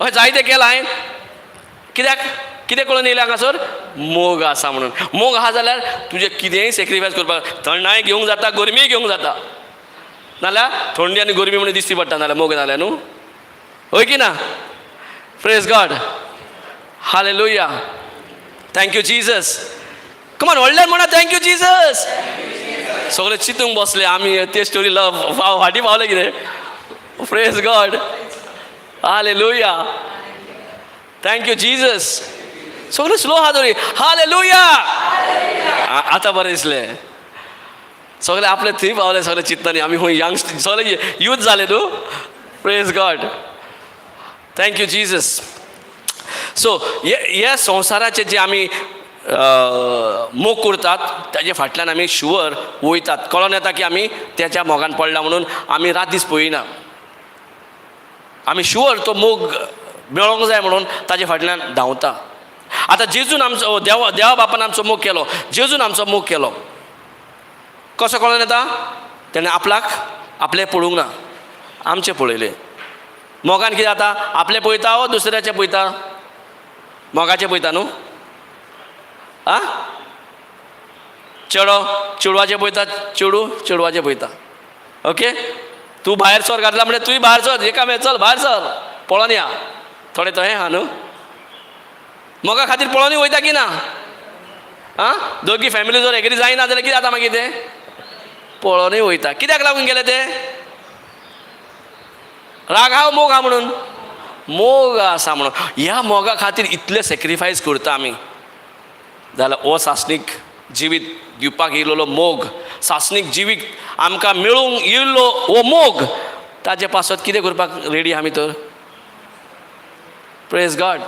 हय जायतें केलां हांवें. कित्याक कितें कळून येयलें हांगासर मोग आसा म्हणून. मोग आहा जाल्यार तुजें कितेंय सेक्रिफायस करपाक, थंडाय घेवंक जाता, गरमीय घेवंक जाता, नाल्यार थंडी आनी गरमी म्हणून दिसती पडटा, नाल्यार मोग जाल्यार न्हू, हय की ना? Praise God. Hallelujah. Thank you Jesus. Come on व्हडल्यान म्हणा thank you Jesus. सगळे चिंतूंक बसले आमी ते स्टोरी फाटीं पावले कितें. Praise God. Hallelujah. Thank you Jesus. सगळे स्लो आहा तरी. हालेलुया. आतां बरें दिसलें, सगळे आपले थंय पावले, सगळे चिंतनानी आमी खूंय यंग सगळे यूथ जाले न्हू. Praise God. Thank you Jesus. So हे संवसाराचे जे आमी मोग करतात ताजे फाटल्यान आमी शुवर वयतात. कळोन येता की आमी तेच्या मोगान पडला म्हणून आमी रात दीस पळयना, आमी शुवर तो मोग मेळोंक जाय म्हणून ताजे फाटल्यान धांवता. आतां जेजून आमचो देवा देवा बापान आमचो मोग केलो, जेजून आमचो मोग केलो, कसो कळोन येता? तेणें आपल्याक आपलें पळोवंक ना, आमचें पळयलें. मोगान कितें जाता, आपलें पळयता वो दुसऱ्याचें पळयता? मोगाचें पळयता न्हू. आं चेडो चेडवाचें पळयता, चेडू चेडवाचें पळयता. ओके, तूं भायर सर घातला म्हणजे तूंय भायर सर, एका मेळ चल भायर सर पळोवन या, थोडे थंय आहा न्हू. मोगा खातीर पळोवनूय वयता की ना? आं दोगी फॅमिली जर एग्री जायना जाल्यार कितें जाता मागीर? तें पळोवनूय वयता. कित्याक लागून गेले ते? राग आहा मोग आहा म्हणून, मोग आसा म्हणून. ह्या मोगा खातीर इतलें सेक्रिफायस करता आमी. जाल्यार हो सासणीक जिवीत दिवपाक येयलेलो मोग, सासणीक जिवीत आमकां मेळूंक येयल्लो हो मोग, ताजे पासत कितें करपाक रेडी आमी तर? Praise God.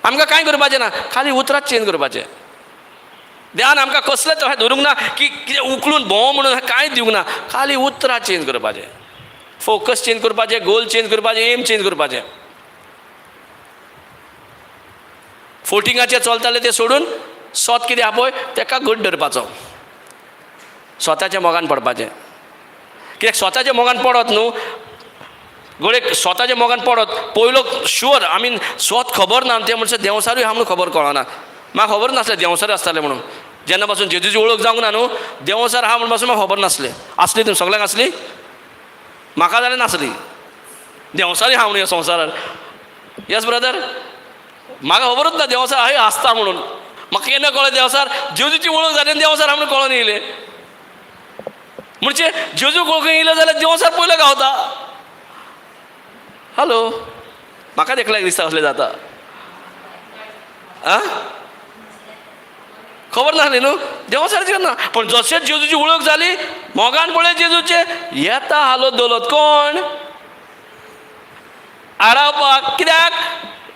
आमकां कांय करपाचें ना, खाली उतरांच चेंज करपाचें. देवान आमकां कसलेंच अशें धरूंक ना की कितें उखलून भोंव म्हणून कांय दिवंक ना, खाली उतरां चेंज करपाचें, फोकस चेंज करपाचें, गोल चेंज करपाचें, एम चेंज करपाचें. फोटिंगाचें चलतालें तें सोडून सोत कितें आहा पळय तेका घट धरपाचो, स्वताच्या मोगान पडपाचें. कित्याक स्वताच्या मोगान पडत न्हू घडये, स्वताच्या मोगान पडत पयलो शुअर I mean स्वत खबर ना तें म्हणसर देंवचारूय आहा म्हणून खबर कळना. म्हाका खबर नासलें देंवचार आसतालें म्हणून. जेन्ना पासून जेजूची वळख जावंक ना न्हू, देंवचार आहा म्हणून पासून म्हाका खबर नासलें. आसली तुमी सगल्यांक आसली, म्हाका जाल्यार नासली. देंवचारूय आहा म्हणून ह्या संवसारार. येस ब्रदर, म्हाका खबरूच ना देंवचार हय आसता म्हणून. म्हाका केन्ना कळ्ळें देंवचार, जेजूची वळख जाली आनी देंवचार आहा म्हणून कळोन येयलें. म्हणजे जेजू वळखून येयलो जाल्यार देंवचार पयलो गावता. हॅलो, म्हाका देखल्याक दिसता असलें जाता. आं, खबर नासली न्हू देंवचाराची ना. पूण जशें जेजूची वळख जाली, मोगान पळय जेजूचे येता हालो दवलत कोण आडावपाक. कित्याक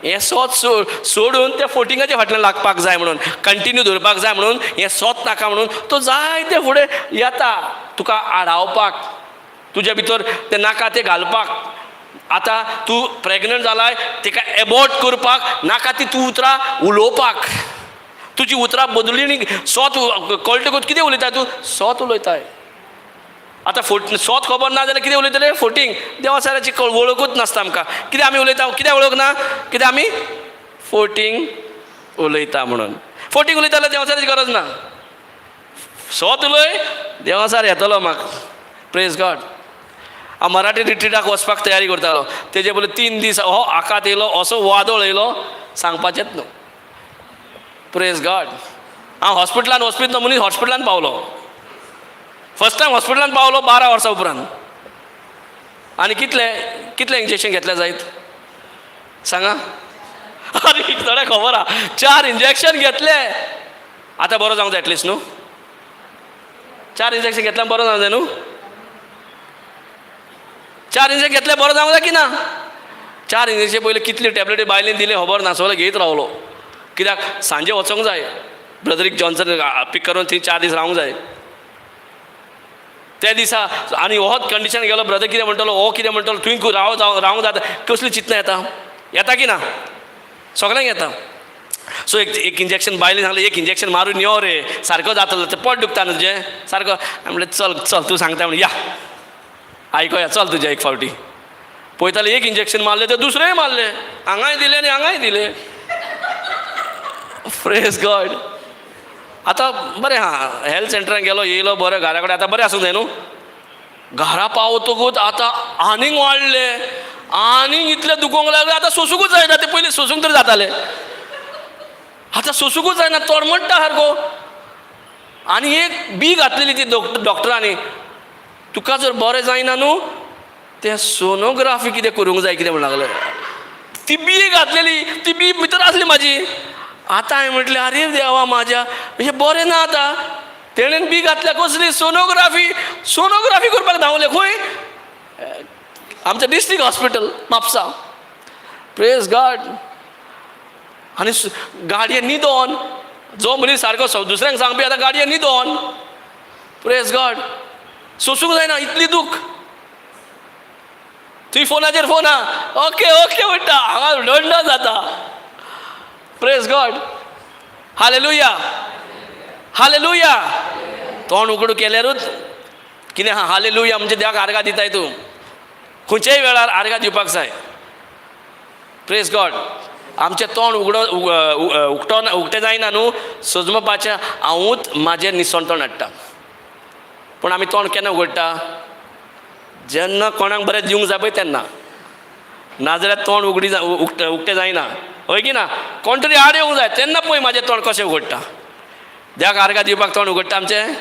हें सोत सोडून त्या फोटिंगाच्या फाटल्यान लागपाक जाय म्हणून, कंटिन्यू धरपाक जाय म्हणून, हें सोत नाका म्हणून तो जायते फुडें येता तुका आडावपाक, तुज्या भितर तें नाका तें घालपाक. आतां तूं प्रेग्नंट जालाय, तिका एबॉर्ट करपाक नाका ती तूं उतरां उलोवपाक. तुजी उतरां बदली न्ही. सोत कळटकूच कितें उलयता तूं? सोत उलयताय. आतां सोत खबर ना जाल्यार कितें उलयतलें? फोटींग. देवासाराची वळखूच नासता आमकां. कितें आमी उलयता? कित्याक वळख ना? कितें आमी फोटींग उलयता म्हणून. फोटींग उलयता जाल्यार देवासाराची गरज ना. सोत उलय, देवासार येतलो म्हाका. Praise God. हांव मराठी रिट्रिटाक वचपाक तयारी करतालो, तेजे पयलीं 3 दीस हो आकात येयलो, असो वादळ येयलो सांगपाचेंच न्हू. Praise God. हांव हॉस्पिटलान वचपीत न्हू मनीस हॉस्पिटलान पावलो. फर्स्ट टायम हॉस्पिटलान पावलो 12 वर्सां उपरांत. आनी कितले कितले इंजेक्शन घेतले जायत सांगा? आरे थोडें खबर आहा, 4 इंजेक्शन घेतले. आतां बरो जावंक जाय एटलिस्ट न्हू. 4 इंजेक्शन घेतल्यार बरो जावंक जाय न्हू. 4 इंजेक्शन घेतले बरो जावंक जाय की ना? 4 इंजेक्शन पयलीं कितली टॅबलेटी बायलेन दिले खबर ना, सगळें घेयत रावलो. कित्याक सांजे वचोंक जाय, ब्रदरीक जॉन्सन पीक करून थंय 4 दीस रावंक जाय. त्या दिसा आनी होच कंडिशन गेलो. ब्रदर कितें म्हणटलो, हो कितें म्हणटलो, तुवें रावंक जाता, कसली चिंतना येता येता की ना? सगळ्यांक येता. सो एक इंजेक्शन बायलेन सांगलें, एक इंजेक्शन मारून यो रे, सारको जातलो, तें पोट दुखता न्हू तुजें सारको. हांवें म्हणलें चल चल तूं सांगता म्हणून या आयकोया, चल तुजें एक फावटी. पळयताले एक इंजेक्शन मारलें तें दुसरेंय मारलें, हांगाय दिलें आनी हांगाय दिलें. Praise God. आतां बरें आहा, हेल्थ सेंटरान गेलो, येयलो बरें घरा कडेन, आतां बरें आसूंक जाय न्हू. घरा पावतकूच आतां आनीक वाडलें, आनीक इतलें दुखोंक लागलें, आतां सोंसूंकूच जायना. तें पयलीं सोंसूंक तरी जातालें, आतां सोंसूंकूच जायना, तोडमडटा सारको. आनी एक बी घातलेली ती डॉक्टरांनी, तुका जर बरें जायना न्हू तें सोनोग्राफी कितें करूंक जाय कितें म्हणूंक लागलें. ती बी घातलेली, ती बी भितर आसली म्हाजी. आतां हांवें म्हटलें आरे देवा म्हाज्या, हें बरें ना. आतां तेणेन बी घातल्या कसली सोनोग्राफी, सोनोग्राफी करपाक धांवले खंय? आमचें district hospital Mapusa. Praise God. आनी गाडये न्हिदोन जो मनीस सारको दुसऱ्यांक सांगपी आतां गाडये न्हिदोन. Praise God. सोंसूंक जायना इतली दूख. थंय फोनाचेर फोन आहा, ओके ओके म्हणटा, हांगा दंड जाता. Praise God. Hallelujah, hallelujah. तोंड उगडू केल्यारूच कितें आहा, हालेलुया म्हणजे देवाक आर्गां दिताय तूं. खंयच्याय वेळार आर्गां दिवपाक जाय. Praise God. आमचें तोंड उगडो उकतो उकतें जायना न्हू, सजमपाचें हांवूच म्हाजें निसणतोण हाडटा. पूण आमी तोंड केन्ना उगडटा? जेन्ना कोणाक बरें दिवंक जाय पळय तेन्ना, नाजाल्यार तोंड उगडी उकतें जायना. हय की ना? कोण तरी आड येवंक जाय तेन्ना पळय म्हाजें तोंड कशें उगडटा. देवाक आर्गां दिवपाक तोंड उगडटा आमचें?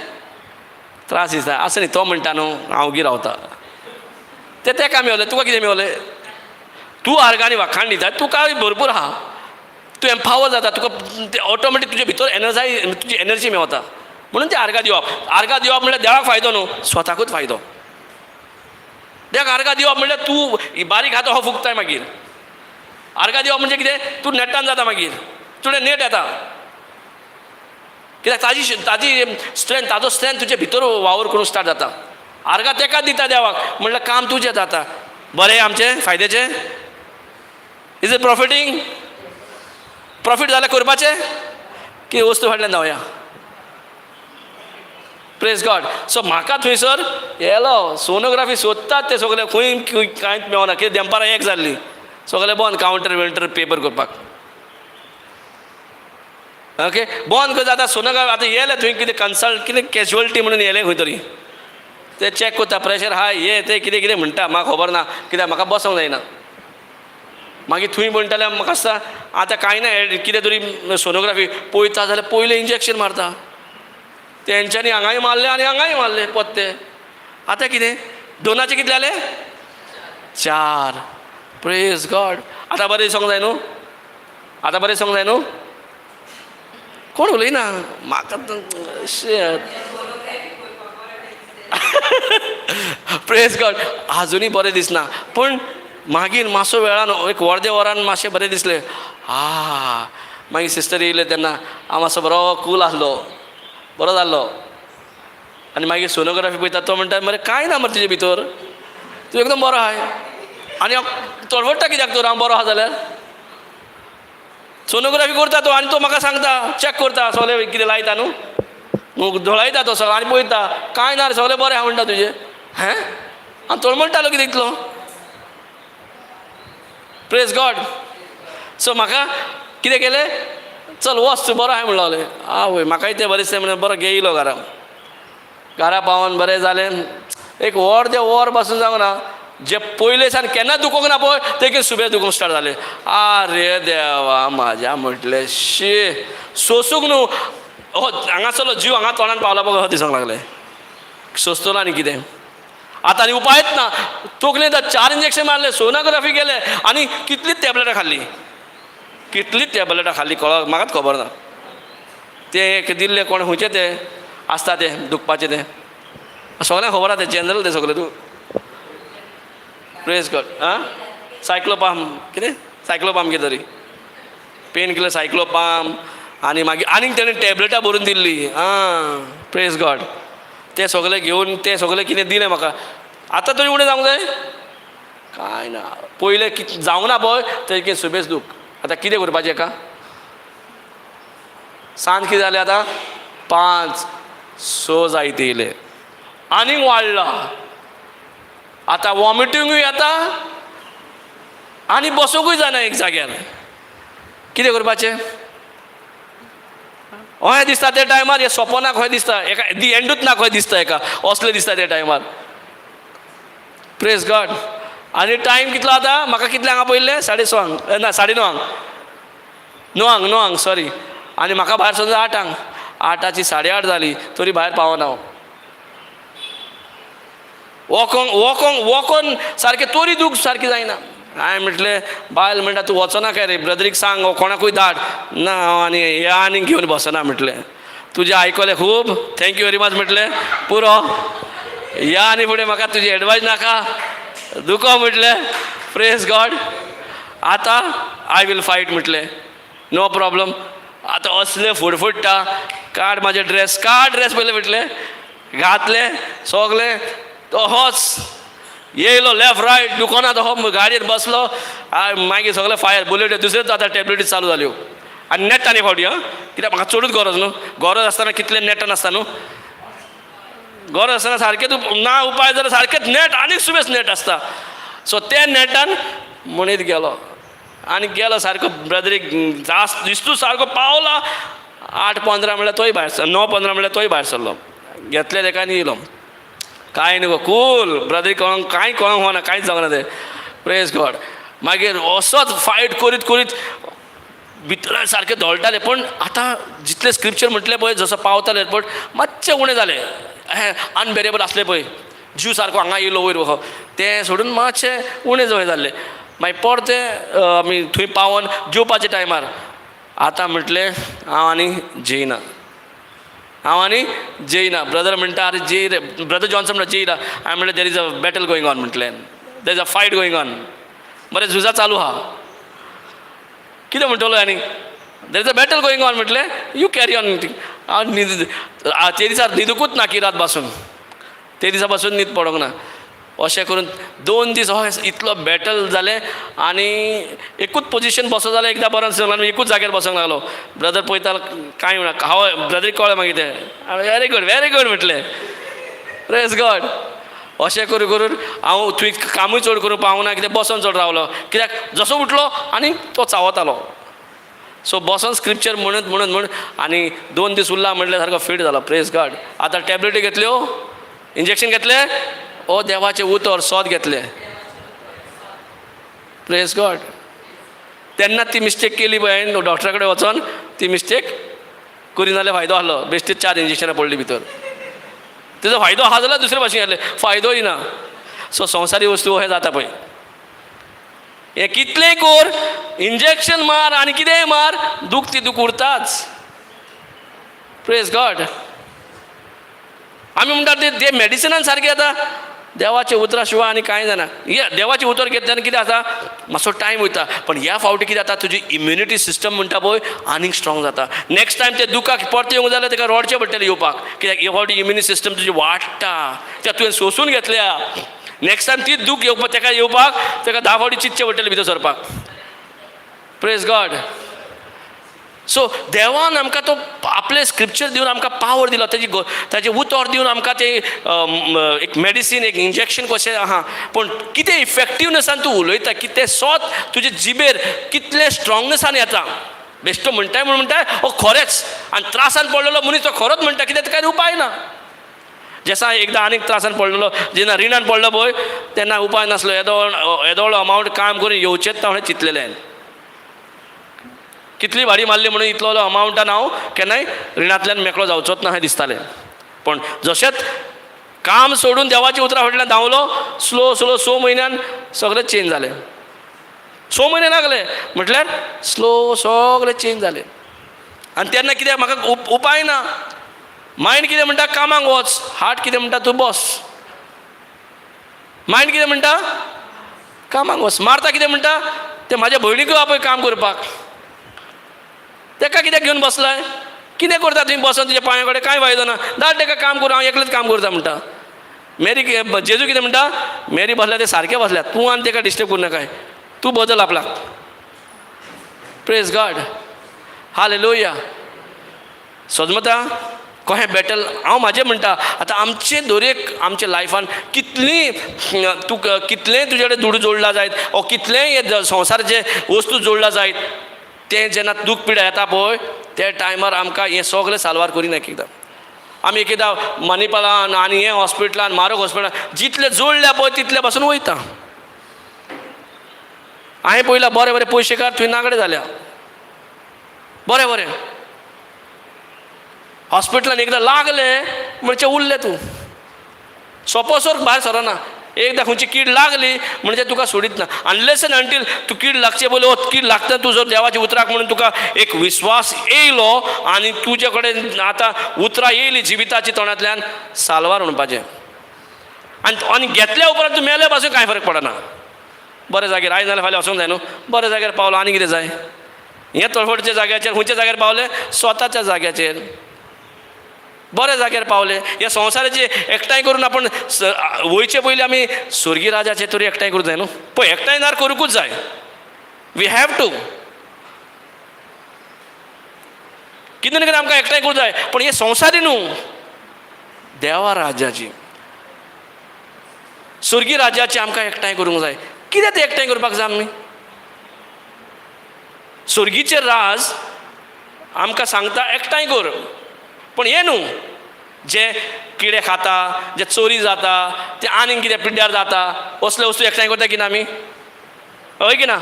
त्रास दिसता आसा न्ही. तो म्हणटा न्हू हांव ओगी रावता, तें तेका मेवलें, तुका कितें मेवलें? तूं आर्गांनी वाखाण दिता, तुका भरपूर आहा, तूं एम्पावर जाता, तुका ऑटोमॅटीक तुजे भितर एनर्जाय, तुजी एनर्जी मेवता. म्हणून तें आर्गां दिवप. आर्गां दिवप म्हणल्यार देवाक फायदो न्हू, स्वताकूच फायदो. देवाक आर्गां दिवप म्हणल्यार तूं बारीक आहा तो हो फुगताय मागीर. आर्गां दिवप म्हणजे कितें? तूं नेटान जाता मागीर, तुजें नेट येता. कित्याक ताजी ताजी स्ट्रेंथ, ताजो स्ट्रेंथ तुजे भितर वावर करूंक स्टार्ट जाता. आर्गां तेका दिता देवाक म्हणल्यार काम तुजें जाता. बरें आमचें फायद्याचें. Is it profiting? प्रॉफीट जाल्यार करपाचें की वस्तू फाटल्यान धांवया. Praise God. सो म्हाका थंयसर येलो सोनोग्राफी सोदतात ते सगळे, खंय कांयच मेळना. कितें देंपारां एक जाल्ली, सगळें बंद, कावंटर विंटर पेपर करपाक. ओके, बंद करता. आतां सोनोग्राफी आतां येयले थंय कितें कन्सल्ट कितें कॅज्युअलिटी म्हणून येयले खंय तरी, ते चॅक करता प्रेशर हाय हे ते कितें कितें म्हणटा, म्हाका खबर ना कित्याक म्हाका बसोंक जायना. मागीर थंय म्हणटाले म्हाका आसता आतां कांय ना, कितें तरी सोनोग्राफी पळयता जाल्यार पयलें इंजेक्शन मारता. तेंच्यांनी हांगाय मारलें आनी हांगाय मारलें पत्ते. आतां कितें दोनाचे कितले जाले? 4. Praise God. आतां बरें दिसोंक जाय न्हू? आतां बरें दिसोंक जाय न्हू? कोण उलयना म्हाका. Praise God. आजुनूय बरें दिसना, पूण मागीर मातसो वेळान एक अर्दे वरान मातशें बरें दिसलें. आ मागीर सिस्टर येयले तेन्ना हांव मातसो बरो कूल आसलो, बरो जाल्लो. आनी मागीर सोनोग्राफी पळयता तो म्हणटा मरे कांय ना मरे तुजे भितर, तूं एकदम बरो आहाय. आनी हांव तळवडटा कित्याक तर हांव बरो आहा जाल्यार. सोनोग्राफी करता तो आनी तो म्हाका सांगता, चॅक करता सगळें कितें लायता न्हू, धोळायता तो सगळो आनी पळयता कांय ना रे सगळें बरें आहा म्हणटा तुजें. हें हांव तळमळटालो कितें इतलो. Praise God. सो म्हाका कितें केलें, चल वच तूं बरो आहा म्हणून लागलें. आवय म्हाकाय तें बरें दिसलें म्हणून बरो घेयलो घरा. घरा पावोन बरें जालें. एक वर तें वर पासून जावंक ना, जे पयले सान केन्ना दुखोंक ना पळय ते सुबेज दुखोंक स्टार्ट जालें. आरे देवा म्हाज्या म्हटलें शी सोसूंक न्हू. हो हांगासरलो जीव हांगा तोंडान पावला पळय दिसूंक लागलें. सोंसतलो आनी कितें आतां आनी उपायच ना. तकलेन 4 इंजेक्शन मारले, सोनोग्राफी केले आनी कितलीच टॅबलेटां खाल्ली, कितलीच टॅबलेटां खाल्ली कळ म्हाकाच खबर ना. तें एक दिल्लें कोण खंयचें तें आसता तें दुखपाचें तें सगळ्यांक खबर आसा तें जनरल तें सगळें तूं. Praise God. आं सायक्लोपाम कितें सायक्लोपाम कितें तरी पेन किलर सायक्लोपाम. आनी मागीर आनीक तेणें टॅबलेटां बरोवन दिल्ली. आं प्रेज गॉड. तें सगळें घेवन तें सगळें कितें दिलें म्हाका. आतां तरी उणें जावंक जाय कांय ना. पयलें कितें जावंक ना पळय तें सुबेज दूख. आतां कितें करपाचें हेका? सांज कितें जालें आतां 5-6 जायत येयलें, आनीक वाडला. आतां वॉमिटिंगूय येता आनी बसोंकूय जायना एक जाग्यार. कितें करपाचें? हय दिसता त्या टायमार हें सोंपना खंय दिसता, एका दी एंडूच ना खंय दिसता, एका असलें दिसता त्या टायमार. Praise God. आनी टायम कितलो आतां म्हाका कितले हांगा पयलें 6:30 ना 9:30, 9 सॉरी. आनी म्हाका भायर सरता 8, 8ची 8:30 जाली तरी भायर पावना हांव. वोकोंक वोकोंक वोकोन सारकें तोरी दूख सारकी जायना. हांवें म्हटलें बायल म्हणटा तूं वचना काय रे, ब्रदरीक सांग कोणाकूय धाड. ना हांव आनी हे आनीक घेवन बसना म्हटलें. तुजें आयकलें खूब, thank you very much म्हटलें, पुरो या आनी फुडें म्हाका तुजी एडवायज नाका दुखो म्हटलें. Praise God. आतां I will fight म्हटलें, नो प्रॉब्लम. आतां असलें फुडफुडटा, काड म्हाजे ड्रेस, काड ड्रेस पयलें म्हटलें, घातलें सगलें. तो होच येयलो लेफ्ट रायट दुकानांत हो गाडयेर बसलो. मागीर सगळें फायर बुलेट दुसरेच आतां टॅबलेटी चालू जाल्यो. आनी नेटान एक फावटी. आं कित्याक म्हाका चडूच गरज न्हू, गरज आसतना कितलें नेटान आसता न्हू, गरज आसतना सारकें तूं ना उपाय जाल्यार सारकेंच नेट आनीक सुबेज नेट आसता. सो ते नेटान म्हणीत गेलो आनी गेलो सारको ब्रदरीक जास्त दिस्तू सारको पावला. 8:15 म्हणल्यार तोय भायर, 9:15 म्हणल्यार तोय भायर सरलो. घेतले तेका आनी येयलो. कांय न्हू कूल ब्रदरी, कळोंक कांय कळोंक ना, कांयच जावना तें. Praise God. मागीर असोच फायट करीत करीत भितर सारकें धोळटालें. पूण आतां जितलें स्क्रिप्चर म्हटलें पळय जसो पावताले एअरपोर्ट मातशें उणें जालें. हें अनबेरेबल आसलें पळय, जीव सारको हांगा येयलो वयर हो तें सोडून मातशें उणें जंय जाल्लें. मागीर परतें आमी थंय पावोन जेवपाच्या टायमार आतां म्हटलें हांव आनी जेयना, हांव आनी जेयना. ब्रदर म्हणटा अरे जेय रे, ब्रदर जॉन्सन म्हणटा जेयना. हांवें म्हणलें there is a battle going on म्हटलें, there is a fight going on, बरें झुजां चालू आहा, कितें म्हणटलो आनी there is a battle going on म्हटलें, you carry on. हांव न्हीद ते दिसा न्हिदुकूच ना की रात पासून, ते दिसा पासून न्हीद पडोंक ना. अशें करून 2 दीस हो इतलो बॅटल जालें आनी एकूच पोजिशन बसो जाल्यार एकदां बरो दिसलो आनी एकूच जाग्यार बसोंक लागलो. ब्रदर पळयता कांय म्हणा, हांव ब्रदरीक कळ्ळें मागीर तें, व्हेरी गूड व्हेरी गूड म्हटलें, प्रेज गॉड. अशें करून करून हांव थंय कामूय चड करूंक पावूंक ना, कित्याक बसोन चड रावलो, कित्याक जसो उठलो आनी तो चावतालो. सो बसोन स्क्रिप्चर म्हणत म्हणत म्हण आनी 2 दीस उरला म्हणल्यार सारको फिट जालो. Praise God. आतां टॅबलेटी घेतल्यो, इंजेक्शन घेतलें, ओ देवाचें उतर सोद घेतलें. Praise God. तेन्ना ती मिस्टेक केली पळय, डॉक्टरा कडेन वचोन ती मिस्टेक करी जाल्यार फायदो आहलो. बेश्टीच 4 इंजेक्शनां पडलीं भितर, तेजो फायदो आहा जाल्यार दुसरे भाशेन जालें, फायदोय ना. सो संवसारी वस्तू अशें जाता पळय, हें कितलें कोर, इंजेक्शन मार आनी कितेंय मार, दूख ती दूख उरताच. Praise God. आमी म्हणटात ते मेडिसिनान सारकें जाता, देवाचें उतरा शिवाय आनी कांय जायना. हे देवाचें उतर घेतलें तेन्ना कितें जाता, मातसो टायम वयता, पण ह्या फावटी कितें जाता, तुजी इम्युनिटी सिस्टम म्हणटा पळय आनीक स्ट्रॉंग जाता. नेक्स्ट टायम ते दुखाक परतें येवंक जाल्यार ताका रडचें पडटलें येवपाक, कित्याक ह्या फावटी इम्युनिटी सिस्टम तुजी वाडटा, त्या तुवें सोंसून घेतल्या. नेक्स्ट टायम ती दूख येवपाक ताका येवपाक ताका 10 फावटी चिंतचें पडटलें भितर सरपाक. Praise God. सो देवान आमकां तो आपलें स्क्रिप्चर दिवन आमकां पावर दिलो, ताजें उतर दिवन आमकां तें एक मेडिसीन, एक इंजेक्शन कशें आहा, पूण कितें इफेक्टिवनेसान तूं उलयता, कितें सोद तुजे जिबेर कितलें स्ट्रोंगनेसान येता. बेश्टो म्हणटाय म्हूण म्हणटाय हो खरेंच, आनी त्रासान पडलेलो मनीस तो खरोच म्हणटा, कित्याक ताका उपाय ना. जेसा एकदां आनीक त्रासान पडलेलो, जेन्ना रिणान पडलो पळय तेन्ना उपाय नासलो, येदो व्हडलो अमावंट काम करून येवचेच ना म्हणून चिंतलेलें. कितली भाडी मारली म्हणून इतलो अमावंटान हांव केन्नाय रिणांतल्यान मेकळो जावचोच ना हें दिसतालें. पूण जशेंच काम सोडून देवाची उतरां फाटल्यान धांवलो, स्लो स्लो 6 म्हयन्यान सगळें चेंज जालें. 6 म्हयने लागले म्हटल्यार स्लो सगळें चेंज जालें. आनी तेन्ना कित्याक म्हाका उपाय ना. मायंड कितें म्हणटा, कामाक वच, हार्ट कितें म्हणटा, तूं बस. मायंड कितें म्हणटा, कामाक वच. मारता कितें म्हणटा, तें म्हाज्या भयणीकूय आपय काम करपाक, तेका कित्याक घेवन बसलाय, कितें करता तुवें बसून, तुज्या पांया कडेन कांय फायदो ना, धाड तेका काम करूं, हांव एकलेच काम करता म्हणटा. मेरी जेजू कितें म्हणटा, मेरी बसल्या ते सारकें बसल्या, तूं आनी तेका डिस्टर्ब करूं नाकाय, तूं बदल आपल्याक. Praise God. हालेलुया. सजमता कशें बॅटल हांव म्हाजें म्हणटा. आतां आमचे दरेक आमच्या लायफान कितली तूं कितलेंय तुजे कडेन दुडू जोडला जायत ओ कितलेंय हे संवसाराचे वस्तू जोडला जायत, तें जेन्ना दूख पिडा येता पळय त्या टायमार आमकां हें सगळें साल्वार करिना. एक एकदां आमी एक एकदां मणिपालान आनी हें हॉस्पिटलान, म्हारग हॉस्पिटलान जितलें जोडल्या पळय तितले पासून वयता. हांवें पळयलां बरें बरें पयशेकार थंय नागडे जाल्या, बरें बरें हॉस्पिटलान एकदां लागलें म्हणजे उरलें तूं, सोपोसर भायर सरना. एकदां खंयची कीड लागली म्हणजे तुका सोडीत ना, अनलेस एंड अंटील तूं कीड लागचे पयलीं हो कीड लागता तूं जर देवाच्या उतराक म्हणून तुका एक विस्वास येयलो आनी तुजे कडेन आतां उतरां येयली जिविताची तोंडांतल्यान, साल्वार म्हणपाचें. आनी आनी घेतल्या उपरांत तूं मेल्या पासून कांय फरक पडना. बऱ्या जाग्यार आयज नाल्यार फाल्यां वचूंक जाय न्हू, बऱ्या जाग्यार पावलो आनी कितें जाय. हें तळफडच्या जाग्याचेर खंयच्या जाग्यार पावले, स्वताच्या जाग्याचेर बऱ्या जाग्यार पावले. ह्या संवसाराचे एकठांय करून आपण वयचे पयलीं आमी स्वर्गीय राजाचे तरी एकठांय करूंक जाय न्हू. पळय एकठांय नार करूंकूच जाय, we have to, कितें ना कितें आमकां एकठांय करूंक जाय. पूण हें संवसारी न्हू, देवा राज्याची, स्वर्गीय राज्याचे आमकां एकठांय करूंक जाय. कितें तें एकठांय करपाक जाय आमी? स्वर्गीचें राज आमकां सांगता एकठांय कर, पूण हें न्हू जे किडे खाता, जे चोरी जाता, ते आनीक कितें पिड्ड्यार जाता, असले वस्तू एकठांय करता की ना आमी, हय की ना?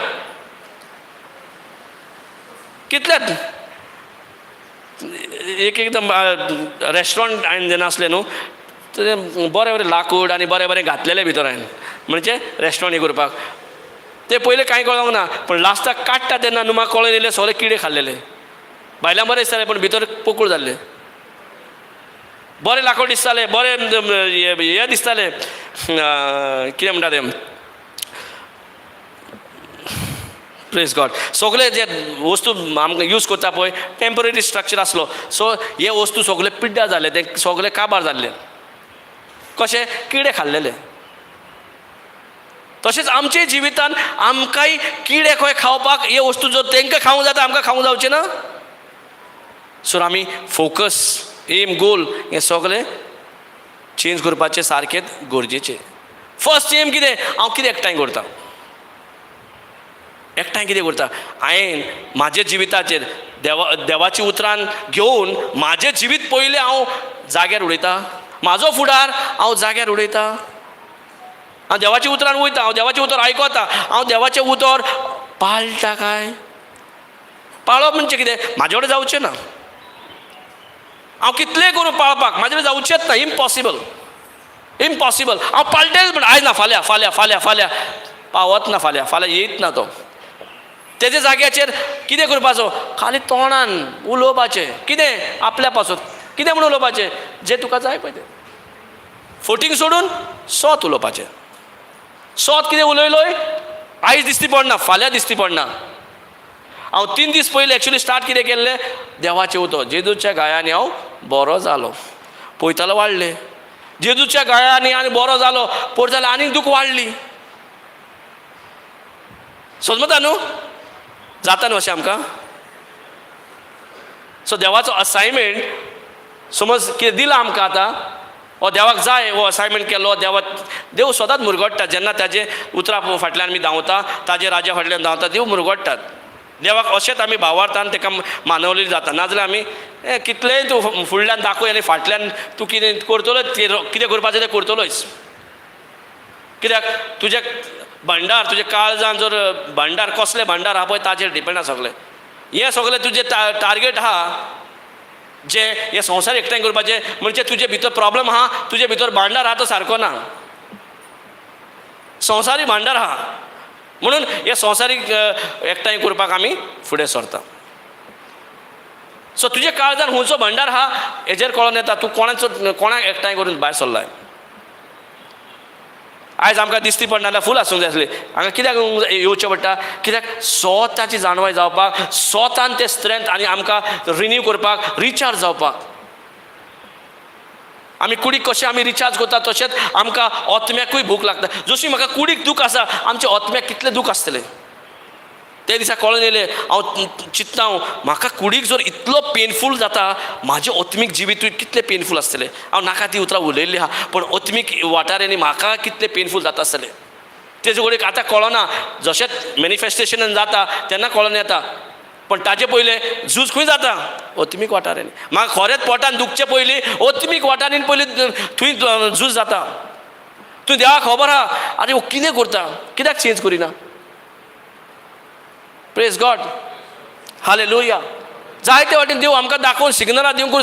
कितल्यात एक एकदम रेस्टॉरंट हांवें जेन्ना आसलें न्हू, ते बरें बरें लाकूड आनी बरें बरें घातलेलें भितर हांवें, म्हणजे रेस्टॉरंट हें करपाक. ते पयलें कांय कळोंक ना, पूण लास्टाक काडटा तेन्ना न्हू म्हाका कळोन येयलें सगळे किडे खाल्लेले. भायल्यान बरें दिसतालें पूण भितर पोकूळ जाल्लें. बरें लाकूड दिसतालें, बरें हें दिसतालें, कितें म्हणटा तें, प्रेज गॉड. सगळे जे वस्तू आमकां यूज करता पळय टेम्पररी स्ट्रक्चर आसलो, सो हे वस्तू सगळे पिड्ड्यार जाले, ते सगळे काबार जाल्ले, कशे किडे खाल्लेले. तशेंच आमचे जिवितान आमकांय किडे खंय खावपाक हे वस्तू जर तांकां खावंक जाता, आमकां खावंक जावचें ना. सो आमी फोकस, एम, गोल हें सगळें चेंज करपाचें सारकेंच गरजेचें. फर्स्ट एम कितें? हांव कितें एकठांय करता, एकठांय कितें करता? हांवें म्हाज्या जिविताचेर देवाची उतरान घेवन म्हाजें जिवीत पयलें हांव जाग्यार उडयता, म्हाजो फुडार हांव जाग्यार उडयता. हांव देवाच्या उतरान वयता, हांव देवाचें उतर आयकता, हांव देवाचें उतर पाळटा काय? पाळप म्हणजे कितें? म्हाजे कडेन जावचें ना. हांव कितलें करूं पाळपाक, म्हाजे कडेन जावचेंच ना. Impossible, impossible. हांव पाळटेच म्हण आयज ना, फाल्यां फाल्यां फाल्यां फाल्यां पावत ना, फाल्यां फाल्यां येयत ना तो. तेज्या जाग्याचेर कितें करपाचो? खाली तोंडान उलोवपाचें. कितें? आपल्या पासून कितें म्हूण उलोवपाचें? जें तुका जाय पळय तें. फोटींग सोडून सोत उलोवपाचें. सोत कितें उलयलोय आयज दिसती पडना, फाल्यां दिसती पडना. हांव 3 दीस पयलीं एक्चुली स्टार्ट कितें केल्लें? देवाचें उतर, जेजूच्या गायांनी हांव बरो जालो. पयतालो वाडलें, जेजूच्या गायांनी आनी बरो जालो, पयत जाल्यार आनीक दूख वाडली. समजता न्हू? जाता न्हू अशें आमकां? सो देवाचो असायनमेंट समज कितें दिलां आमकां आतां, हो देवाक जाय हो असायनमेंट केलो. देवा देव स्वताच मुरगडटा जेन्ना ताजे उतरां फाटल्यान आमी धांवता, ताजे राजा फाटल्यान धांवता, देव मुरगडटात. देवाक अशेंच आमी भावार्थान ताका मानवलेली जाता. नाजाल्यार आमी कितलेंय तूं फुडल्यान दाखय आनी फाटल्यान तूं कितें करतलोच, कितें करपाचें तें करतलोच. कित्याक तुजें भंडार, तुजें काळजान जर भंडार, कसलें भंडार आहा पळय ताजेर डिपेंड आसा सगळें. हें सगळें तुजें टार्गेट आहा जे हे संवसार एकठांय करपाचें, म्हणजे तुजे भितर प्रॉब्लम आहा, तुजे भितर भांडार आहा तो सारको ना. संवसारी भांडार आहा म्हणून हे संवसारीक एकठांय करपाक आमी फुडें सरता. सो तुजे काळजान खंयचो भांडार आहा हेजेर कळोन येता तूं कोणाचो कोणाक एकठांय करून भायर सरलाय. आयज आमकां दिसती पडना जाल्यार फूल आसूंक जाय आसली. हांगा कित्याक येवचें पडटा? कित्याक स्वताची जाणवाय जावपाक, स्वतान तें स्ट्रेंथ आनी आमकां रिन्यू करपाक, रिचार्ज जावपाक. आमी कुडीक कशें आमी रिचार्ज करता तशेंच आमकां आत्म्याकूय भूक लागता. जशी म्हाका कुडीक दूख आसा, आमच्या आत्म्याक कितलें दूख आसतलें ते दिसा कळोन येयलें. हांव चिंतता, हांव म्हाका कुडीक जर इतलो पेनफूल जाता, म्हाजें आत्मीक जिवितूय कितलें पेनफूल आसतलें. हांव नाका ती उतरां उलयल्लीं आहा, पूण आत्मीक वाठारांनी म्हाका कितलें पेनफूल जाता आसतलें तेजे कडेन आतां कळना. जशेंच मॅनिफेस्टेशन जाता तेन्ना कळोन येता, पण ताजे पयलें झूज खंय जाता? आत्मीक वाठारांनी. म्हाका खरेंच पोटान दुखचे पयलीं आत्मीक वाठारांनी पयलीं थंय झूज जाता. तूं देवाक खबर आहा, आरे हो कितें करता, कित्याक चेंज करिना? Praise God, hallelujah. जायते वाटेन देव आमकां दाखोवन सिग्नलां दिवंक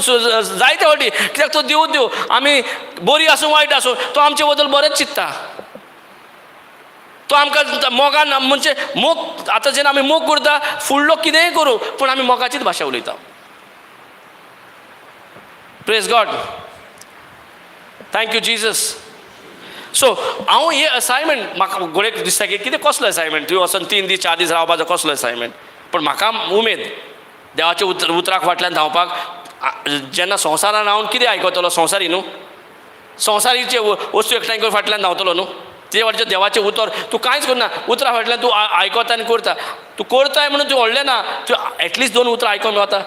जायते वाटी, कित्याक तो देव देव आमी बरी आसूं वायट आसूं तो आमचे बद्दल बरेंच चिंत्ता. तो आमकां मोगान म्हणजे मोग, आतां जेन्ना आमी मोग करता फुडलो कितेंय करूं पूण आमी मोगाचीच भाशा उलयता. Praise God, thank you Jesus. So हांव हे असायनमेंट म्हाका घोडेक दिसता की कितें कसलो असायनमेंट, तुवें वचोन 3 दीस 4 दीस रावपाचो कसलो असायनमेंट? पूण म्हाका उमेद देवाच्या उतराक फाटल्यान धांवपाक. जेन्ना संवसारान रावन कितें आयकतलो? संवसारी न्हू, संवसारीचे वस्तू एकठांय करून फाटल्यान धांवतलो न्हू. ते वाटेचें देवाचें उतर तूं कांयच करना, उतरां फाटल्यान तूं आयकता आनी करता. तूं करताय म्हणून तूं व्हडलें ना, तूं एटलिस्ट 2 उतरां आयकोन वता.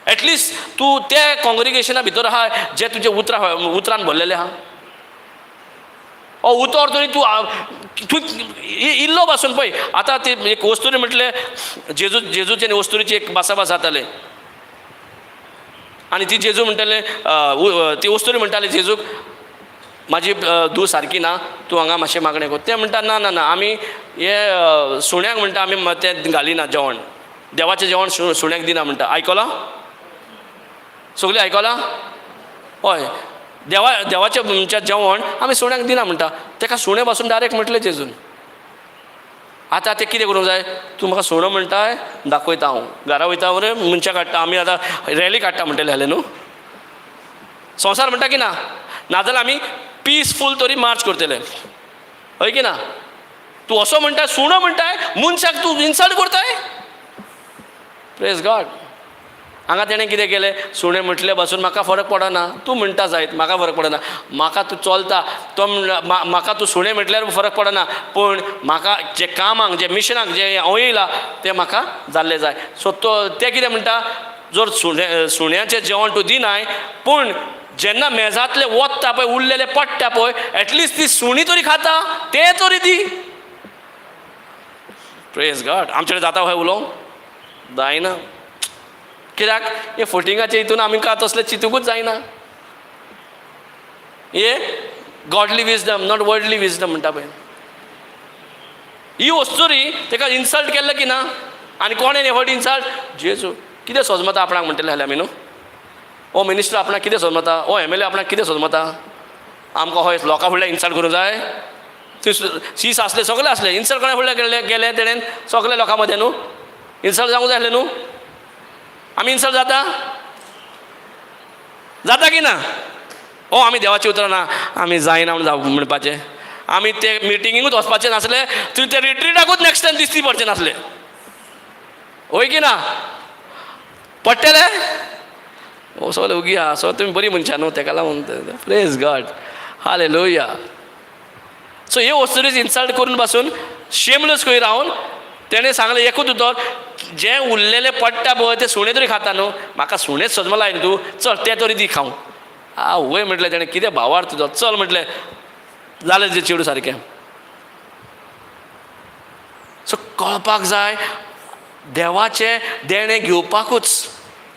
एटलिस्ट तूं ते कॉंग्रिगेशना भितर आहा जे तुजे उतरां उतरान भरलेलें आहा. ओ उतर तरी तूं तूं इल्लो पासून पळय. आतां ती एक वस्तुरी म्हटलें, जेजू जेजूचे आनी वस्तुरीची एक भासाभास जाताले आनी ती जेजू म्हणटाले, ती वस्तुरी म्हणटाली जेजूक, म्हाजी धूव सारकी ना, तूं हांगा मातशें मागणें कर. ते म्हणटा ना ना ना, आमी हे सुण्याक म्हणटा आमी तें घालिना जेवण, देवाचें जेवण सुण्याक दिना म्हणटा. आयकलां सगळीं? आयकलां? हय, देवाचें म्हणच्या जेवण आमी सुण्याक दिना म्हणटा. ताका सुणें पासून डायरेक्ट म्हटलें जेजून. आतां तें कितें करूंक जाय? तूं म्हाका सुणो म्हणटाय, दाखयता हांव घरा वयता मरे, मनशां काडटा आमी, आतां रॅली काडटा म्हणटलें जालें न्हू. संवसार म्हणटा की ना, नाजाल्यार आमी पिसफूल तरी मार्च करतले, हय की ना? तूं असो म्हणटाय, सुणो म्हणटाय, मनशाक तूं इन्सल्ट करताय. Praise God. हांगा तेणें कितें केलें, सुणें म्हटलें बसून म्हाका फरक पडना, तूं म्हणटा जायत म्हाका फरक पडना, म्हाका तूं चलता तो म्हाका तूं सुणें म्हटल्यार फरक पडना, पूण म्हाका जे कामाक जे मिशनाक जे हांव येयला तें म्हाका जाल्लें जाय. सो तो ते कितें म्हणटा, जर सुण्याचें जेवण तूं दिनाय, पूण जेन्ना मेजांतलें वता पळय उरलेलें पडटा पळय, एटलिस्ट ती सुणी तरी खाता तें तरी दी. प्रेज गॉड. आमचे कडेन जाता हय उलोवंक जायना, कित्याक हे फोटिंगाचे हितून आमकां तसलें चिंतूकूच जायना. हे godly wisdom not worldly wisdom म्हणटा पळय, ही वस्तुरी ताका इन्सल्ट केल्लें की ना. आनी कोणें हे फट इन्सल्ट, जेजू कितें सोजमता आपणाक म्हणटलें जाल्यार आमी न्हू, हो मिनिस्टर आपणाक कितें सोजमता, हो एम एल ए आपणाक कितें सोजमता, आमकां हय लोकां फुडल्यान इन्सल्ट करूंक जाय. शीस आसले सगळे आसले, इन्सल्ट कोणा फुडल्यान केल्ले गेले तेणेन सगळे लोकां मदें न्हू, इन्सल्ट जावंक जाय आसलें न्हू. आमी इन्सल्ट जाता जाता की ना? ओ आमी देवाची उतरां ना आमी जायना म्हूण जावं म्हणपाचें, आमी ते मिटिंगेकूच वचपाचें नासलें, थंय ते रिट्रिटाकूच नॅक्स्ट टायम दिसती पडचें नासलें, वय की ना? पडटलें ओ सगळे उगी आहा, सो तुमी बरी मनशां न्हू तेका लागून. Praise God, hallelujah. सो हे वस्तुरीच इन्सल्ट करून पासून शेमलेस खंय रावन तेणें सांगलें एकूच उतर, जें उरलेलें पडटा पळय तें सुणें तरी खाता न्हू, म्हाका सुणेंच सजमलाय न्हू तूं, चल तें तरी दी खावंक. आवय म्हटलें तेणें कितें भावार्थ तुजो, चल म्हटलें जालें तें चेडूं सारकें. सो कळपाक जाय देवाचें देणें घेवपाकूच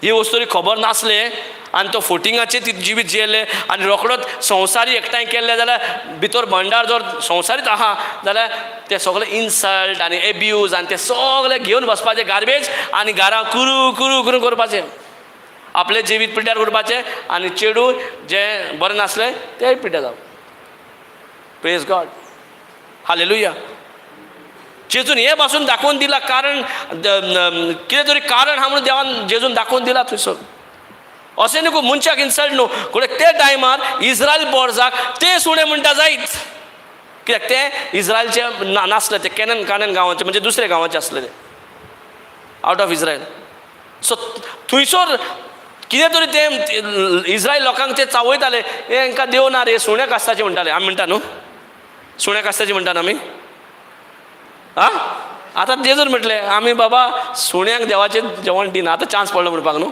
ही वस्तू खबर नासलें आनी तो फोटिंगाचें ती जिवीत जियेलें आनी रोखडोच संवसारी एकठांय केल्लें जाल्यार भितर भंडार जर संवसारीत आहा जाल्यार ते सगळे इन्सल्ट आनी एब्यूज आनी ते सगळे घेवन बसपाचें गार्बेज आनी घरां कुरू कुरू कुरू करपाचें, आपलें जिवीत पिड्ड्यार करपाचें आनी चेडूं जें बरें नासलें तेंय पिड्ड्यार जावप. Praise God, hallelujah. जेजून हें पासून दाखोवन दिलां, कारण कितें तरी कारण आहा म्हणून देवान जेजून दाखोवन दिलां थंयसर. अशें न्हू मनशाक इन्सल्ट न्हू, कोण ते टायमार इस्रायल पोरसाक ते सुणें म्हणटा जायत, कित्याक ते इस्रायलचे नासले, ते कॅनन कानन गांवाचे म्हणजे दुसऱ्या गांवाचे आसले ते, आवट ऑफ इस्रायल. सो थंयसर कितें तरी ते इस्रायल लोकांक ते चावयताले, हे हांकां देव ना रे, सुण्या कास्ताचे म्हणटाले. आमी म्हणटा न्हू सुण्या कास्ताचे म्हणटा आमी, आं आतां जेजून म्हटलें आमी बाबा सुण्यांक देवाचें जेवण दिना, आतां चान्स पडलो म्हणपाक न्हू,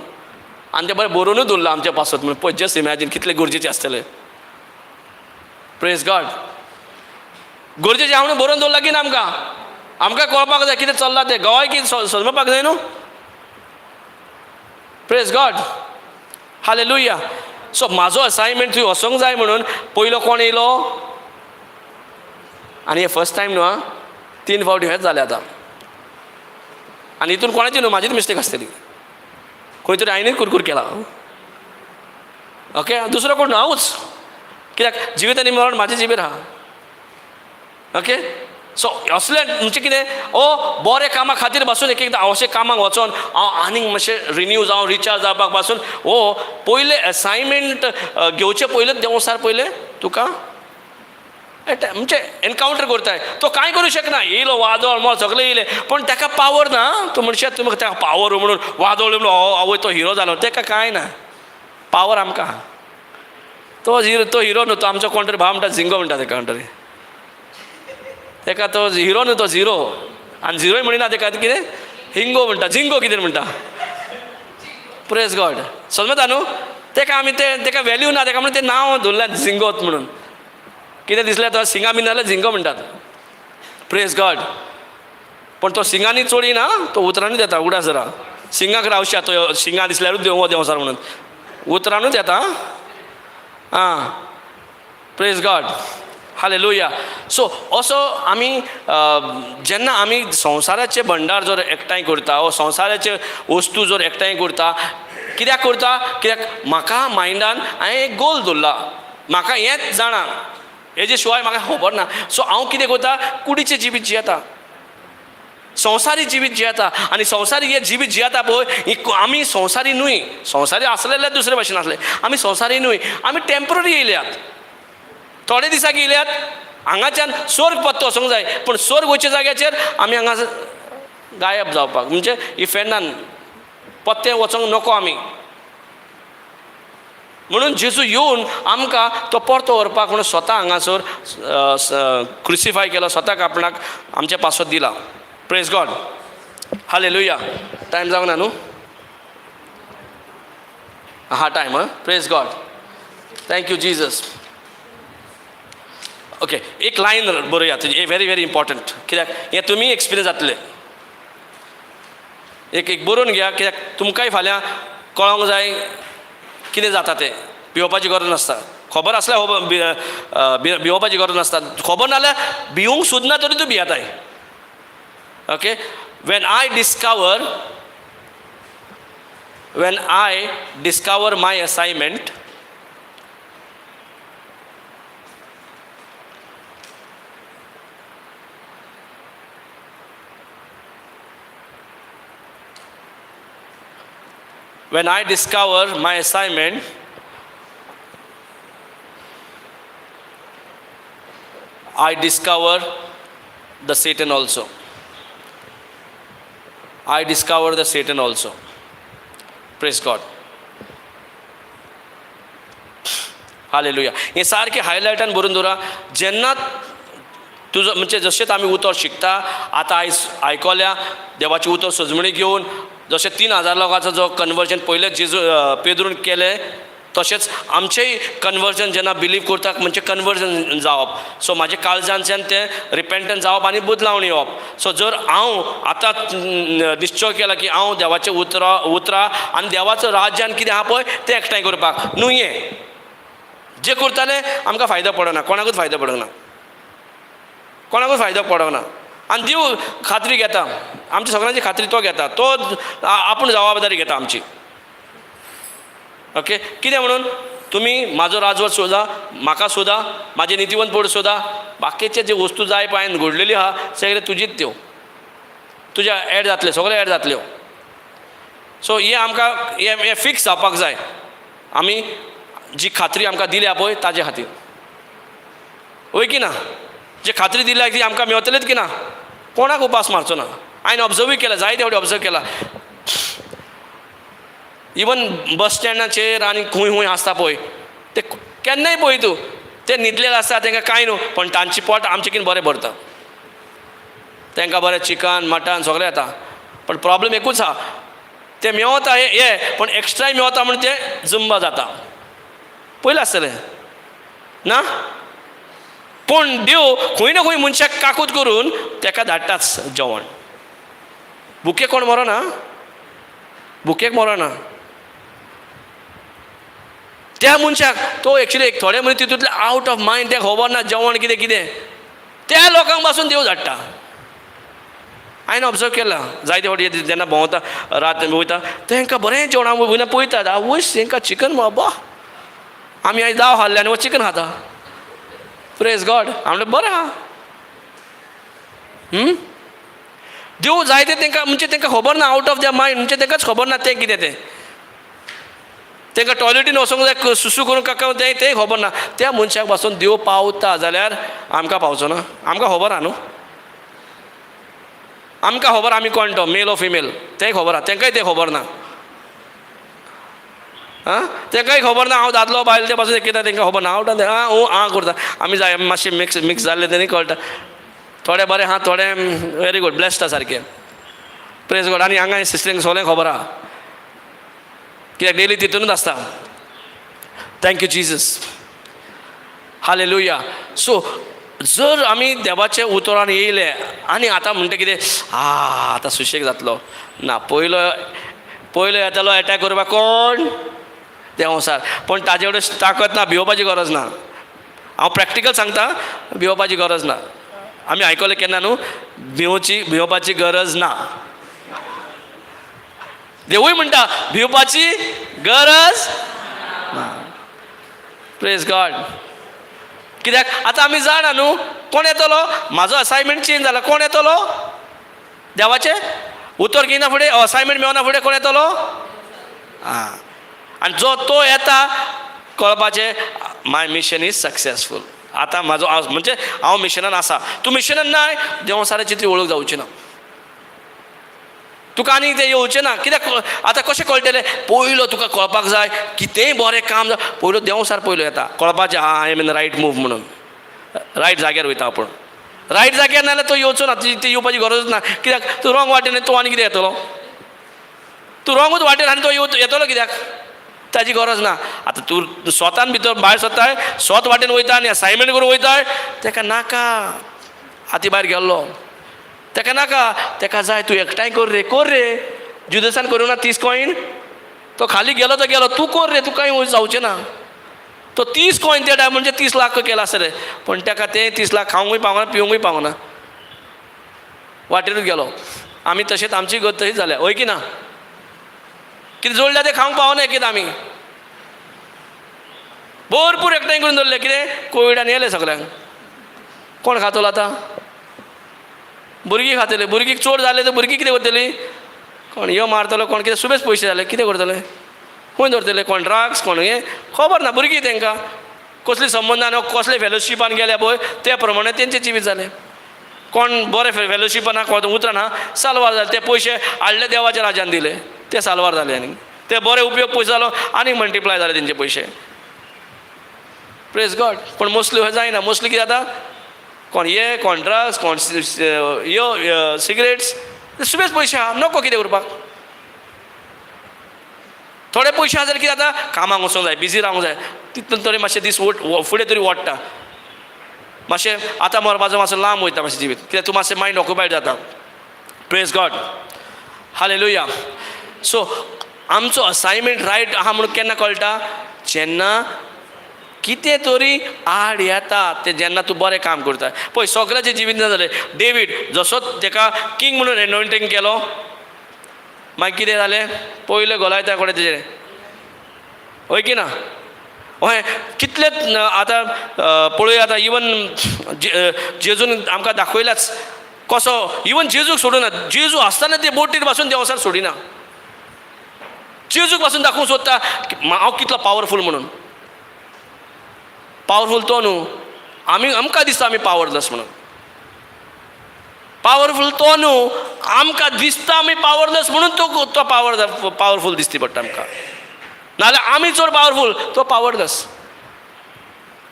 आनी तें बरें बरोवनूच दवरलां आमच्या पासत म्हणून. पळय जस्ट इमॅजीन कितलें गरजेचें आसतलें. प्रेज गॉड. गरजेचें आहा म्हणून बरोवन दवरलां की ना आमकां, आमकां कळपाक जाय कितें चल्लां तें, गोवाय की समजपाक जाय न्हू. Praise God, hallelujah. सो म्हाजो असायनमेंट थंय वचोंक जाय म्हणून पयलो कोण येयलो, आनी हें फर्स्ट टायम न्हू आं, 3 फावटी हेंच जालें आतां. आनी हितून कोणाची न्हू, म्हाजीच मिस्टेक आसतली, खंय तरी हांवेंच कुरकूर केला. ओके, दुसरो कोण न्हू, हांवूच, कित्याक जिवीत आनी मरण म्हाजे जिबेर आहा. ओके, सो असलें म्हणजे कितें, ओ बरें कामा खातीर पासून एक एकदां अशें कामाक वचोन हांव आनीक मातशें रिन्यू जावं, रिचार्ज जावपाक पासून ओ पयलें असायनमेंट घेवचें पयलें देंवसार पयलें तुका म्हणजे एनकावंटर करताय, तो कांय करूं शकना. येयलो वादळ मळ सगळें येयलें, पूण ताका पावर ना. तूं म्हणशात तुमी ताका पावर म्हणून वादळ म्हणून आवय तो हिरो जालो, ताका कांय ना पावर. आमकां तो हिरो, तो हिरो न्हू, तो आमचो कोण तरी भाव म्हणटा झिंगो म्हणटा ताका, कोण तरी ताका तो हिरो न्हू, तो झिरो. आनी झिरोय म्हणिना ताका, कितें हिंगो म्हणटा, झिंगो कितें म्हणटा. प्रेज गॉड. समजता न्हू, ताका आमी तें ताका वेल्यू ना, ताका म्हणून तें नांव दवरलें झिंगोत म्हणून. कितें दिसलें तो सिंगा बीन जाल्यार झिंगो म्हणटात. प्रेज गॉड. पूण तो सिंगांनी चोडिना, तो उतरानूच येता. उगडास जरा सिंगाक रावश्या, तो सिंगा दिसल्यारूच देव देंवचार म्हणून उतरानूच येता. आं, प्रेज गॉड, हालेलुया. सो असो आमी जेन्ना आमी संवसाराचे भंडार जर एकठांय करता वो संवसाराचे वस्तू जर एकठांय करता, कित्याक करता? कित्याक म्हाका मायंडान हांवें एक गोल दवरला, म्हाका हेंच जाणा, हेजे शिवाय म्हाका खबर ना. सो हांव कितें करता, कुडीचें जिवीत जियेता, संवसारी जिवीत जियेता. आनी संवसारी हें जिवीत जियेता पळय, ही आमी संवसारी न्हय, संवसारी आसलेले दुसरे भाशेन आसले, आमी संवसारी न्हय, आमी टेम्पररी येयल्यात, थोडे दिसाक येयल्यात. हांगाच्यान स्वर्ग पत्तो वचूंक जाय, पूण स्वर्ग वयच्या जाग्याचेर आमी हांगा गायब जावपाक म्हणजे इफेर्नान पत्ते वचोंक नको आमी. म्हणून जेजू येवन आमकां तो परतो व्हरपाक म्हणून स्वता हांगासर क्रुसिफाय केलो, स्वताक आपणाक आमच्या पासत दिला. Praise God, hallelujah. Time जावंक ना न्हू? हा टायम. हां, praise God, thank you Jesus. Okay, एक लायन बरोवया, हें व्हेरी व्हेरी इम्पॉर्टंट, कित्याक हें तुमी एक्सपिरियन्स जातले. एक एक बरोवन घेया, कित्याक तुमकांय फाल्यां कळोंक जाय कितें जाता तें. भिवपाची गरज नासता, खबर आसल्यार भिवपाची गरज नासता, खबर नाल्यार भिवूंक सुद्दां तरी तूं भियेताय. Okay, when I discover my assignment, when I discover my assignment, I discover the Satan also. I discover the Satan also. Praise God. Hallelujah. हे सारखे हायलायटान बरोवन दवरा. जेन्ना तुजो म्हणजे जशेंच आमी उतर शिकता, आतां आयज आयकल्या देवाचें उतर सजमणी घेवन, जशें 3000 लोकांचो जो कन्वर्जन पयलें जेजू पेद्रून केलें, तशेंच आमचेंय कन्वर्जन जेन्ना बिलीव करता म्हणजे कन्वर्जन जावप. सो म्हाजे काळजांतल्यान तें रिपेंटन्स जावप आनी बदलावण येवप. सो जर हांव आतां निश्चय केला की हांव देवाचें उतरां आनी देवाचो राज्यान कितें आहा पळय तें एकठांय करपाक न्हू, हें जें करतालें आमकां फायदो पडना, कोणाकूच फायदो पडना, कोणाकूच फायदो पडना. आनी देव खात्री घेता, आमची सगळ्यांची खात्री तो घेता, तो आपूण जबाबदारी घेता आमची. ओके, कितें म्हणून तुमी म्हाजो राजवट सोदा, म्हाका सोदा, म्हाजें नितीवंतपण सोदा, बाकीचे जे वस्तू जाय पळय हांवें घडलेली आहा सगळे तुजीच त्यो, तुज्या एड जातले, सगळे एड जातल्यो. सो हें आमकां हें फिक्स जावपाक जाय, आमी जी खात्री आमकां दिल्या पळय ताजे खातीर, वय की ना? जे खात्री दिल्या ती आमकां मेवतलीच की ना? कोणाक उपास मारचो ना. हांवें ऑब्जर्वूय केला, जायते फावटी ऑब्जर्व केला, इवन बस स्टँडाचेर आनी खूंय खूंय आसता पळय ते केन्नाय पळय तूं, ते न्हिदलेले आसता, तांकां कांय न्हू, पण तांची पोट आमचे कितें बरें भरता, तांकां बरें चिकन मटन सगळें येता. पण प्रॉब्लम एकूच आहा, ते मेवता हे पण एक्स्ट्राय मेवता म्हण ते जुंबा जाता, पयलें आसतलें ना. पूण देव खंय ना खंय मनशाक काकूत करून ताका धाडटाच जेवण. भुकेक कोण मरना, भुकेक मरना त्या मनशाक, तो एक्चुली एक थोडे मनीस तितूंतले आवट ऑफ मायंड, तें खबर ना जेवण कितें कितें, त्या लोकांक पासून देव धाडटा. हांवें ऑब्जर्व केलां जायते फावटी जेन्ना भोंवता रात वयता तांकां बरें जेवण वयल्यान पळयतात, आवयस तांकां चिकन बाबा, आमी आयज दाव हाडले आनी चिकन खाता. प्रेज गॉड, हांव म्हणलें बरें आहा. देव जायते तांकां म्हणजे तांकां खबर ना, आवट ऑफ their mind, म्हणजे तांकांच खबर ना तें कितें तें, तांकां टॉयलेटीन वचोंक जाय सुसू करून काका तें तेंय खबर ना. त्या मनशाक पासून देव पावता जाल्यार आमकां पावचो ना? आमकां खबर आहा न्हू, आमकां खबर आमी कोण तो, मेल ओ फिमेल, तेंय खबर आहा, तांकांय तें खबर ना. आं, तांकांय खबर ना हांव दादलो बायल तें पासून कितें तांकां खबर ना. आवट आं ओ आं करता आमी जाय मातशें मिक्स मिक्स जाल्लें तेणी कळटा, थोडे बरें आहा, थोडे व्हेरी गूड ब्लेस्ड आहा सारकें. प्रेज गॉड. आनी हांगा सिस्टरींक सगळें खबर आहा, कित्याक डेली तितूनच आसता. Thank you Jesus, hallelujah. So जर आमी देवाच्या उतरान येयले आनी आतां म्हणटा कितें आतां सुशेग जातलो ना, पयलो पयलो येतालो एटॅक करपाक कोण देंवचार, पूण ताजे कडेन ताकत ना, भिवपाची गरज ना. हांव प्रॅक्टिकल सांगता, भिवपाची गरज ना. आमी आयकलें केन्ना न्हू, भिवपाची गरज ना. देवूय म्हणटा भिवपाची गरज ना. प्रेज गॉड. कित्याक आतां आमी जाणा न्हू कोण येतलो, म्हाजो असायनमेंट चेंज जाला, कोण येतलो देवाचें उतर घेयना फुडें, असायनमेंट मेळना फुडें कोण येतलो? आं, आनी जो तो येता कळपाचें माय मिशन is successful. आतां म्हाजो म्हणजे हांव मिशनान आसा, तूं मिशनान नाय देवसाराची ती वळख जावची ना. तुका आनी तें येवचें ना. कित्याक आतां कशें कळटलें? पयलो तुका कळपाक जाय कितेंय बरें काम जावं, पयलो देंवसार पयलो येता कळपाचें, आं I am in right move म्हणून, रायट जाग्यार वयता आपूण. रायट जाग्यार ना जाल्यार तो येवचो ना, ती येवपाची गरजूच ना. कित्याक तूं रोंग वाटेन, तूं आनी कितें येतलो? तूं रोंगूच वाटेर आनी तो येतलो कित्याक? ताजी गरज ना. आतां तूं स्वतान भितर भायर सरताय, स्वत वाटेन वयता आनी असायनमेंट करून वयताय, तेका नाका. हाती भायर गेल्लो तेका नाका, तेका जाय तूं एकठांय कर रे, कर रे. जुदसान करूं ना 30 कॉयन, तो खाली गेलो तो गेलो, तूं कर रे, तुका कांय जावचें ना. तो 30 कॉयन त्या टायम म्हणजे 30 लाख केला आसतलें, पूण तेका तें 30 लाख खावंकूय पावना, पिवंकूय पावना, वाटेरूच गेलो. आमी तशेंच, आमची गत तशीच जाल्या, हय की ना? कितें जोडल्या तें खावंक पावना कितें आमी भरपूर एकठांय करून दवरलें. कितें कोविडान येयलें सगल्यांक, कोण खातलो आतां? भुरगीं खातलीं. भुरगीं चड जालें तर भुरगीं कितें करतलीं? कोण यो मारतलो, कोण कितें, सुबेज पयशे जाले, कितें करतले? खंय दवरतले? कोण ड्रग्स, कोण हें, खबर ना. भुरगीं तांकां कसली संबंदान कसले फेलोशिपान गेल्या पळय त्या प्रमाणे तेंचें जिवीत जालें. कोण बरें फेलोशिपान कोण उतरां ना, साल्वार जाले. ते पयशे हाडले देवाच्या राजान दिले, ते साल्वार जाले. आनी ते बरे उपयोग पयशे जालो आनी मल्टिप्लाय जाले तेंचे पयशे. Praise God. पूण मोस्टली अशें जायना. मोस्टली कितें जाता, कोण ये, कोण ड्रग्स, कोण यो सिगरेट्स, सुबेज पयशे आहा, नको कितें करपाक. थोडे पयशे आहा जाल्यार कितें जाता, कामाक वचूंक जाय, बिजी रावंक जाय, तितून तरी मातशे दीस फुडें तरी ओडटा मातशें. आतां मरपाचो मातसो लांब वयता मातशें जिवीत, कित्याक तूं मातशें मायंड ऑक्युपायड जाता. Praise God, hallelujah. सो आमचो असायनमेंट रायट आहा म्हणून केन्ना कळटा? जेन्ना कितें तरी आड येता, तें जेन्ना तूं बरें काम करता. पळय सगळ्याचें जिवीत ना जालें. डेवीड जसो तेका किंग म्हणून एनॉयंटींग केलो, मागीर कितें जालें? पयलें गोलायता कडेन तेजें, हय की ना? हय कितले आतां पळय आतां इवन जेजून आमकां दाखयलाच कसो. इवन जेजूक सोडूना, जेजू आसतना ते बोटीर पासून देंवचार सोडिना. जेजूक पासून दाखोवंक सोदता हांव कितलो पावरफूल म्हणून. पावरफूल तो न्हू, आमी आमकां दिसता आमी पावरलेस म्हणून. पावरफूल तो न्हू, आमकां दिसता आमी पावरलेस म्हणून तो तो पावरफूल दिसती पडटा आमकां. नाजाल्यार आमी चड पावरफूल, तो पावरलेस.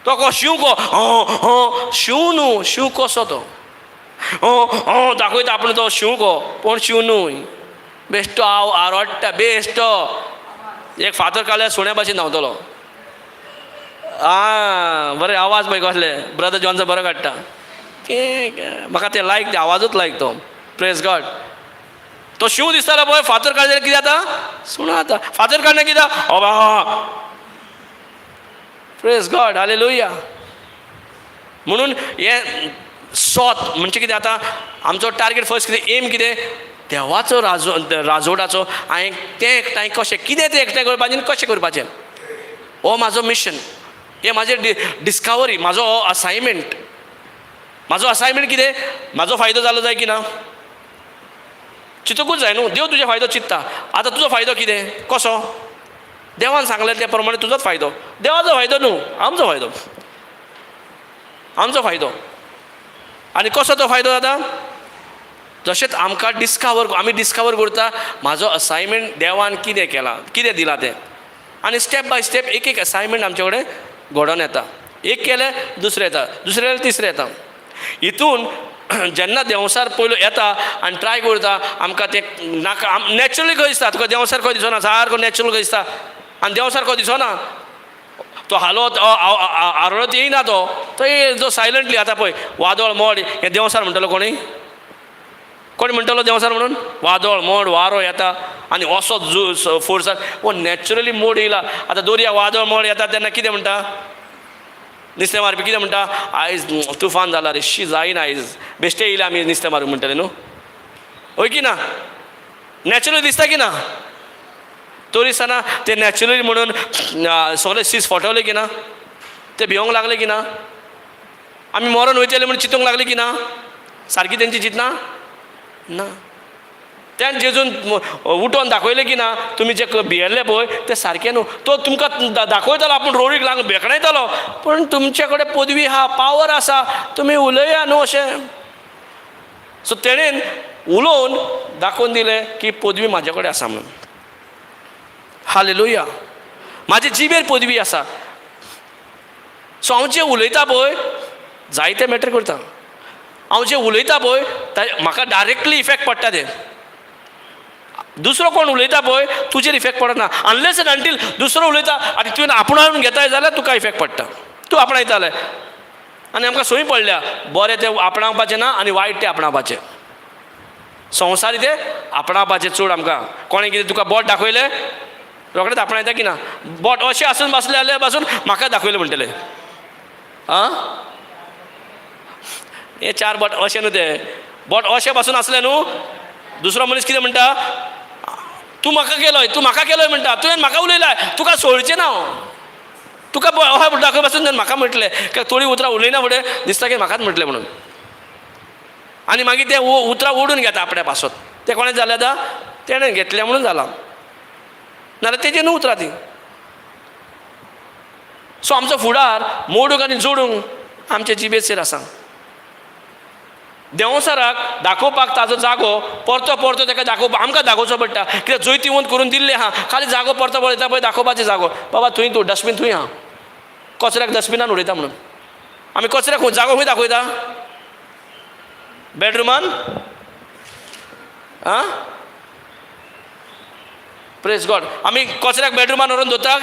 तो को शींव को हो शींव न्हू, शींव कसो तो हो दाखयता आपूण तो शींव को, पूण शींव न्हय. बेश्टो हांव आरोडटा बेश्टो, एक फातर काडल्यार सुण्या भाशेन धांवतलो. आं बरें आवाज पळय कसले, ब्रदर जॉनचो बरो काडटा. म्हाका ते लायक, ते आवाजूच लायक तो. Praise God. तो शींव दिसतालो पळय, फातर काडल्यार कितें जाता? सुणो जाता. फातर काडल्यार कितें जाता? Praise God, hallelujah. म्हणून हें सोत म्हणजे कितें, आतां आमचो टार्गेट फर्स्ट कितें, एम कितें, देवाचो राजवटाचो हांवें तें एकठांय कशें कितें तें एकठांय करपाचें आनी कशें करपाचें, हो म्हाजो मिशन, हें म्हाजें डिस्कवरी, म्हाजो हो असायनमेंट. म्हाजो असायनमेंट कितें, म्हाजो फायदो जालो जाय की ना चिंतूकूच जाय न्हू. देव तुजो फायदो चिंत्ता. आतां तुजो फायदो कितें, कसो? देवान सांगलें त्या प्रमाणे तुजोच फायदो, देवाचो फायदो न्हू, आमचो फायदो, आमचो फायदो. आनी कसो तो फायदो जाता? जशेंच आमकां डिस्कवर, आमी डिस्कवर करता म्हाजो असायनमेंट देवान कितें केलां, कितें दिलां तें, आनी स्टेप बाय स्टेप एक एक असायनमेंट आमचे कडेन घडोवन येता. एक केलें दुसरें येता, दुसरें केलें तिसरें येता. हितून जेन्ना देंवचार पयलो येता आनी ट्राय करता आमकां तें नाका, नॅचरली खंय दिसता तुका देंवचार, खंय दिसना, सारको नॅचरल खंय दिसता. आनी देंवचार खंय दिसना, तो हालोत आरडत येयना, तो तो सायलंटली. आतां पळय वादळ मोड हें देंवचार म्हणटलो कोणी? कोण म्हणटलो देंवचार म्हणून? वादळ मोड वारो येता आनी असो जू फोर्सान वो नॅचरली मोड येयला. आतां दर्या वादळ मोड येता तेन्ना कितें म्हणटा नुस्तें मारपी? कितें म्हणटा? आयज तुफान जाला रे, शी जायना आयज, बेश्टे येयले आमी नुस्तें मारूंक म्हणटले न्हू, हय की ना? नॅचरली दिसता की ना? तरी आसतना ते नॅचरली म्हणून सगळे सीस फटवले की ना? ते भिवंक लागले की ना? आमी मरोन वयतले म्हणून चिंतूंक लागले की ना? सारकी तेंची चिंतना ना. त्यान जेजून उठोवन दाखयलें की ना, तुमी जे भियेल्ले पळय ते सारकें न्हू. तो तुमकां दाखयतलो, आपूण रोडीक लागून भेकणायतलो, पूण तुमचे कडेन पदवी आहा, पावर आसा, तुमी उलया न्हू अशें. सो तेणेन उलोवन दाखोवन दिलें की पदवी म्हाजे कडेन आसा म्हणून. हालेलुया. म्हाजे जिबेर पदवी आसा. सो हांव जें उलयता पळय जायते मॅटर करता. हांव जें उलयता पळय म्हाका डायरेक्टली इफेक्ट पडटा तें. दुसरो कोण उलयता पळय तुजेर इफेक्ट पडना, अनलेस एंड अंटील दुसरो उलयता आनी तुवें आपणावन घेताय जाल्यार तुका इफेक्ट पडटा. तूं आपणायताले आनी आमकां सोय पडल्या, बरें तें आपणावपाचें ना आनी वायट तें आपणावपाचें. संवसारी तें आपणावपाचें चड आमकां. कोणें कितें तुका बोट दाखयलें रोखडेंच आपणायता की ना. बोट अशें आसून बसलें जाल्यार पासून म्हाका दाखयलें म्हणटलें. आं, हे चार बोट अशें न्हू, तें बोट अशें पासून आसलें न्हू, दुसरो मनीस कितें म्हणटा, तूं म्हाका केलोय, तूं म्हाका केलोय म्हणटा, तुवें म्हाका उलयलाय, तुका सोडचें ना हांव, तुका हय दाखय पासून म्हाका म्हटलें. कित्याक थोडीं उतरां उलयना फुडें दिसता की म्हाकाच म्हटलें म्हणून. आनी मागीर तें उतरां ओडून घेता आपल्या पासत. तें कोणें जालें आतां, तेणें घेतलें म्हणून जालां, नाल्यार तेजें न्हू उतरां तीं. सो आमचो फुडार मोडूंक आनी जोडूंक आमचे जिबेचेर आसा. देंवचाराक दाखोवपाक ताजो जागो परतो परतो ताका दाखोवपाक आमकां दाखोवचो पडटा. कित्याक जैतिवंत करून दिल्लें आहा, खाली जागो परतो पळयता पळय दाखोवपाचो जागो. बाबा थंय तूं डस्टबीन थंय आहा, कचऱ्याक डस्टबिनान उडयता म्हणून. आमी कचऱ्याक जागो खंय दाखयता? बेडरुमान? आं, प्रेज गॉड. आमी कचऱ्याक बेडरुमान व्हरून दवरता,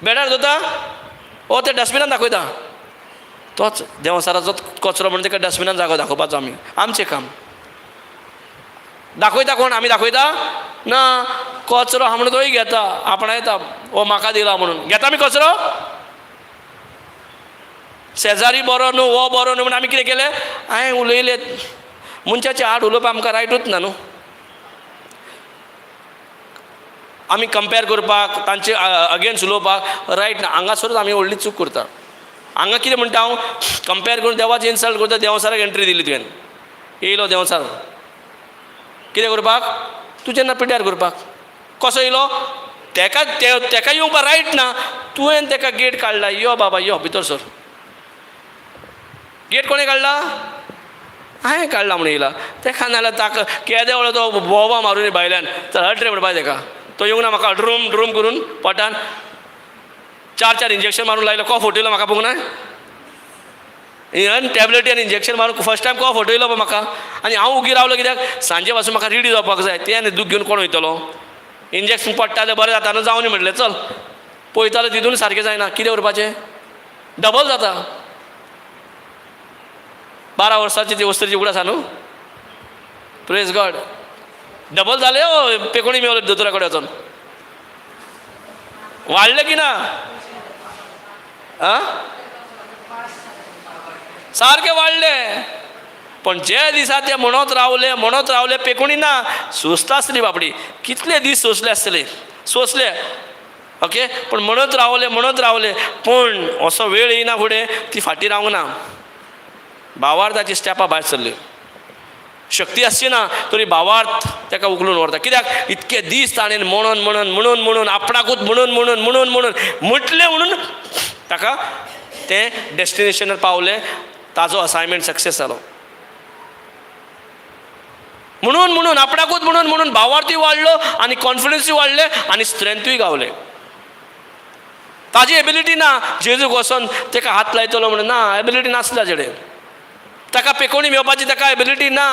बेडार दवरता, ओ ते डस्टबिनान दाखयता. तोच देंवचाराचो कचरो म्हणून ताका डस्टबिनान जागो दाखोवपाचो आमी. आमचें काम. दाखयता कोण? आमी दाखयता ना. कचरो आहा म्हणून तोय घेता, आपणायता, ओ म्हाका दिला म्हणून घेता आमी कचरो. शेजारी बरो न्हू, हो बरो न्हू म्हणून आमी कितें केलें, हांवें उलयलें. मनशाचे आड उलोवपाक आमकां रायटूच ना न्हू. आमी कंपेर करपाक, तांचे अगेन्स्ट उलोवपाक रायट ना. हांगासरूच आमी व्हडली चूक करता. हांगा कितें म्हणटा हांव, कंपेर करून देवाची इन्सल्ट करता. देंवचाराक एंट्री दिली तुवें, येयलो देंवचार कितें करपाक, तुजें ना पिड्ड्यार करपाक. कसो येयलो? तेका तेका येवपाक रायट ना, तुवें तेका गेट काडला. यो बाबा यो भितर सर. गेट कोणें काडला? हांवें काडला म्हणून येयला. तेका नाल्यार ताका केदे व्हडलो तो बोवा मारून भायल्यान, चल हट रे म्हणपा तेका. तो येवंक ना म्हाका ड्रूम ड्रूम करून पोटान चार चार इंजेक्शन मारून लायलो. को फटयलो म्हाका पळोवंक ना, टॅबलेटी आनी इंजेक्शन मारून फर्स्ट टायम को फटयलो पळय म्हाका. आनी हांव उगी रावलो कित्याक सांजे पासून म्हाका रेडी जावपाक जाय. तें आनी दूख घेवन कोण वयतलो? इंजेक्शन पडटा जाल्यार बरें जाता न्हू, जावनी म्हटलें चल. पळयतालो तितून सारकें जायना, कितें करपाचें, डबल जाता. 12 वर्साची ती वस्तूची उगड आसा न्हू. प्रेज गॉड. डबल जालें ओ पेकोणी मेवले दोतोरा कडेन वचोन. वाडलें की ना? आं, सारकें वाडलें. पण जे दिसा ते म्हणत रावले म्हणत रावले पेकोणी ना, सोंसता आसली बाबडी. कितले दीस सोंसले आसतले, सोंसले. ओके, पण म्हणत रावले म्हणत रावले, पूण असो वेळ येयना फुडें ती फाटीं रावंक ना. भावार्थाची स्टेपां भायर सरली. शक्ती आसची ना तरी भावार्थ ताका उखलून व्हरता. कित्याक इतके दीस ताणें म्हणून म्हणून म्हणून म्हणून आपणाकूच म्हणून म्हणून म्हणून म्हणून म्हटलें म्हणून ताका तें डेस्टिनेशनार पावलें. ताजो असायनमेंट सक्सेस जालो. म्हणून म्हणून आपणाकूच म्हणून म्हणून भावार्थूय वाडलो आनी कॉन्फिडन्सूय वाडलें आनी स्ट्रेंथूय गावलें. ताजी एबिलिटी ना जेजूक वचोन ताका हात लायतलो म्हणून ना, एबिलिटी नासली ताजे कडेन. ताका पेकोणी मेळपाची ताका एबिलिटी ना.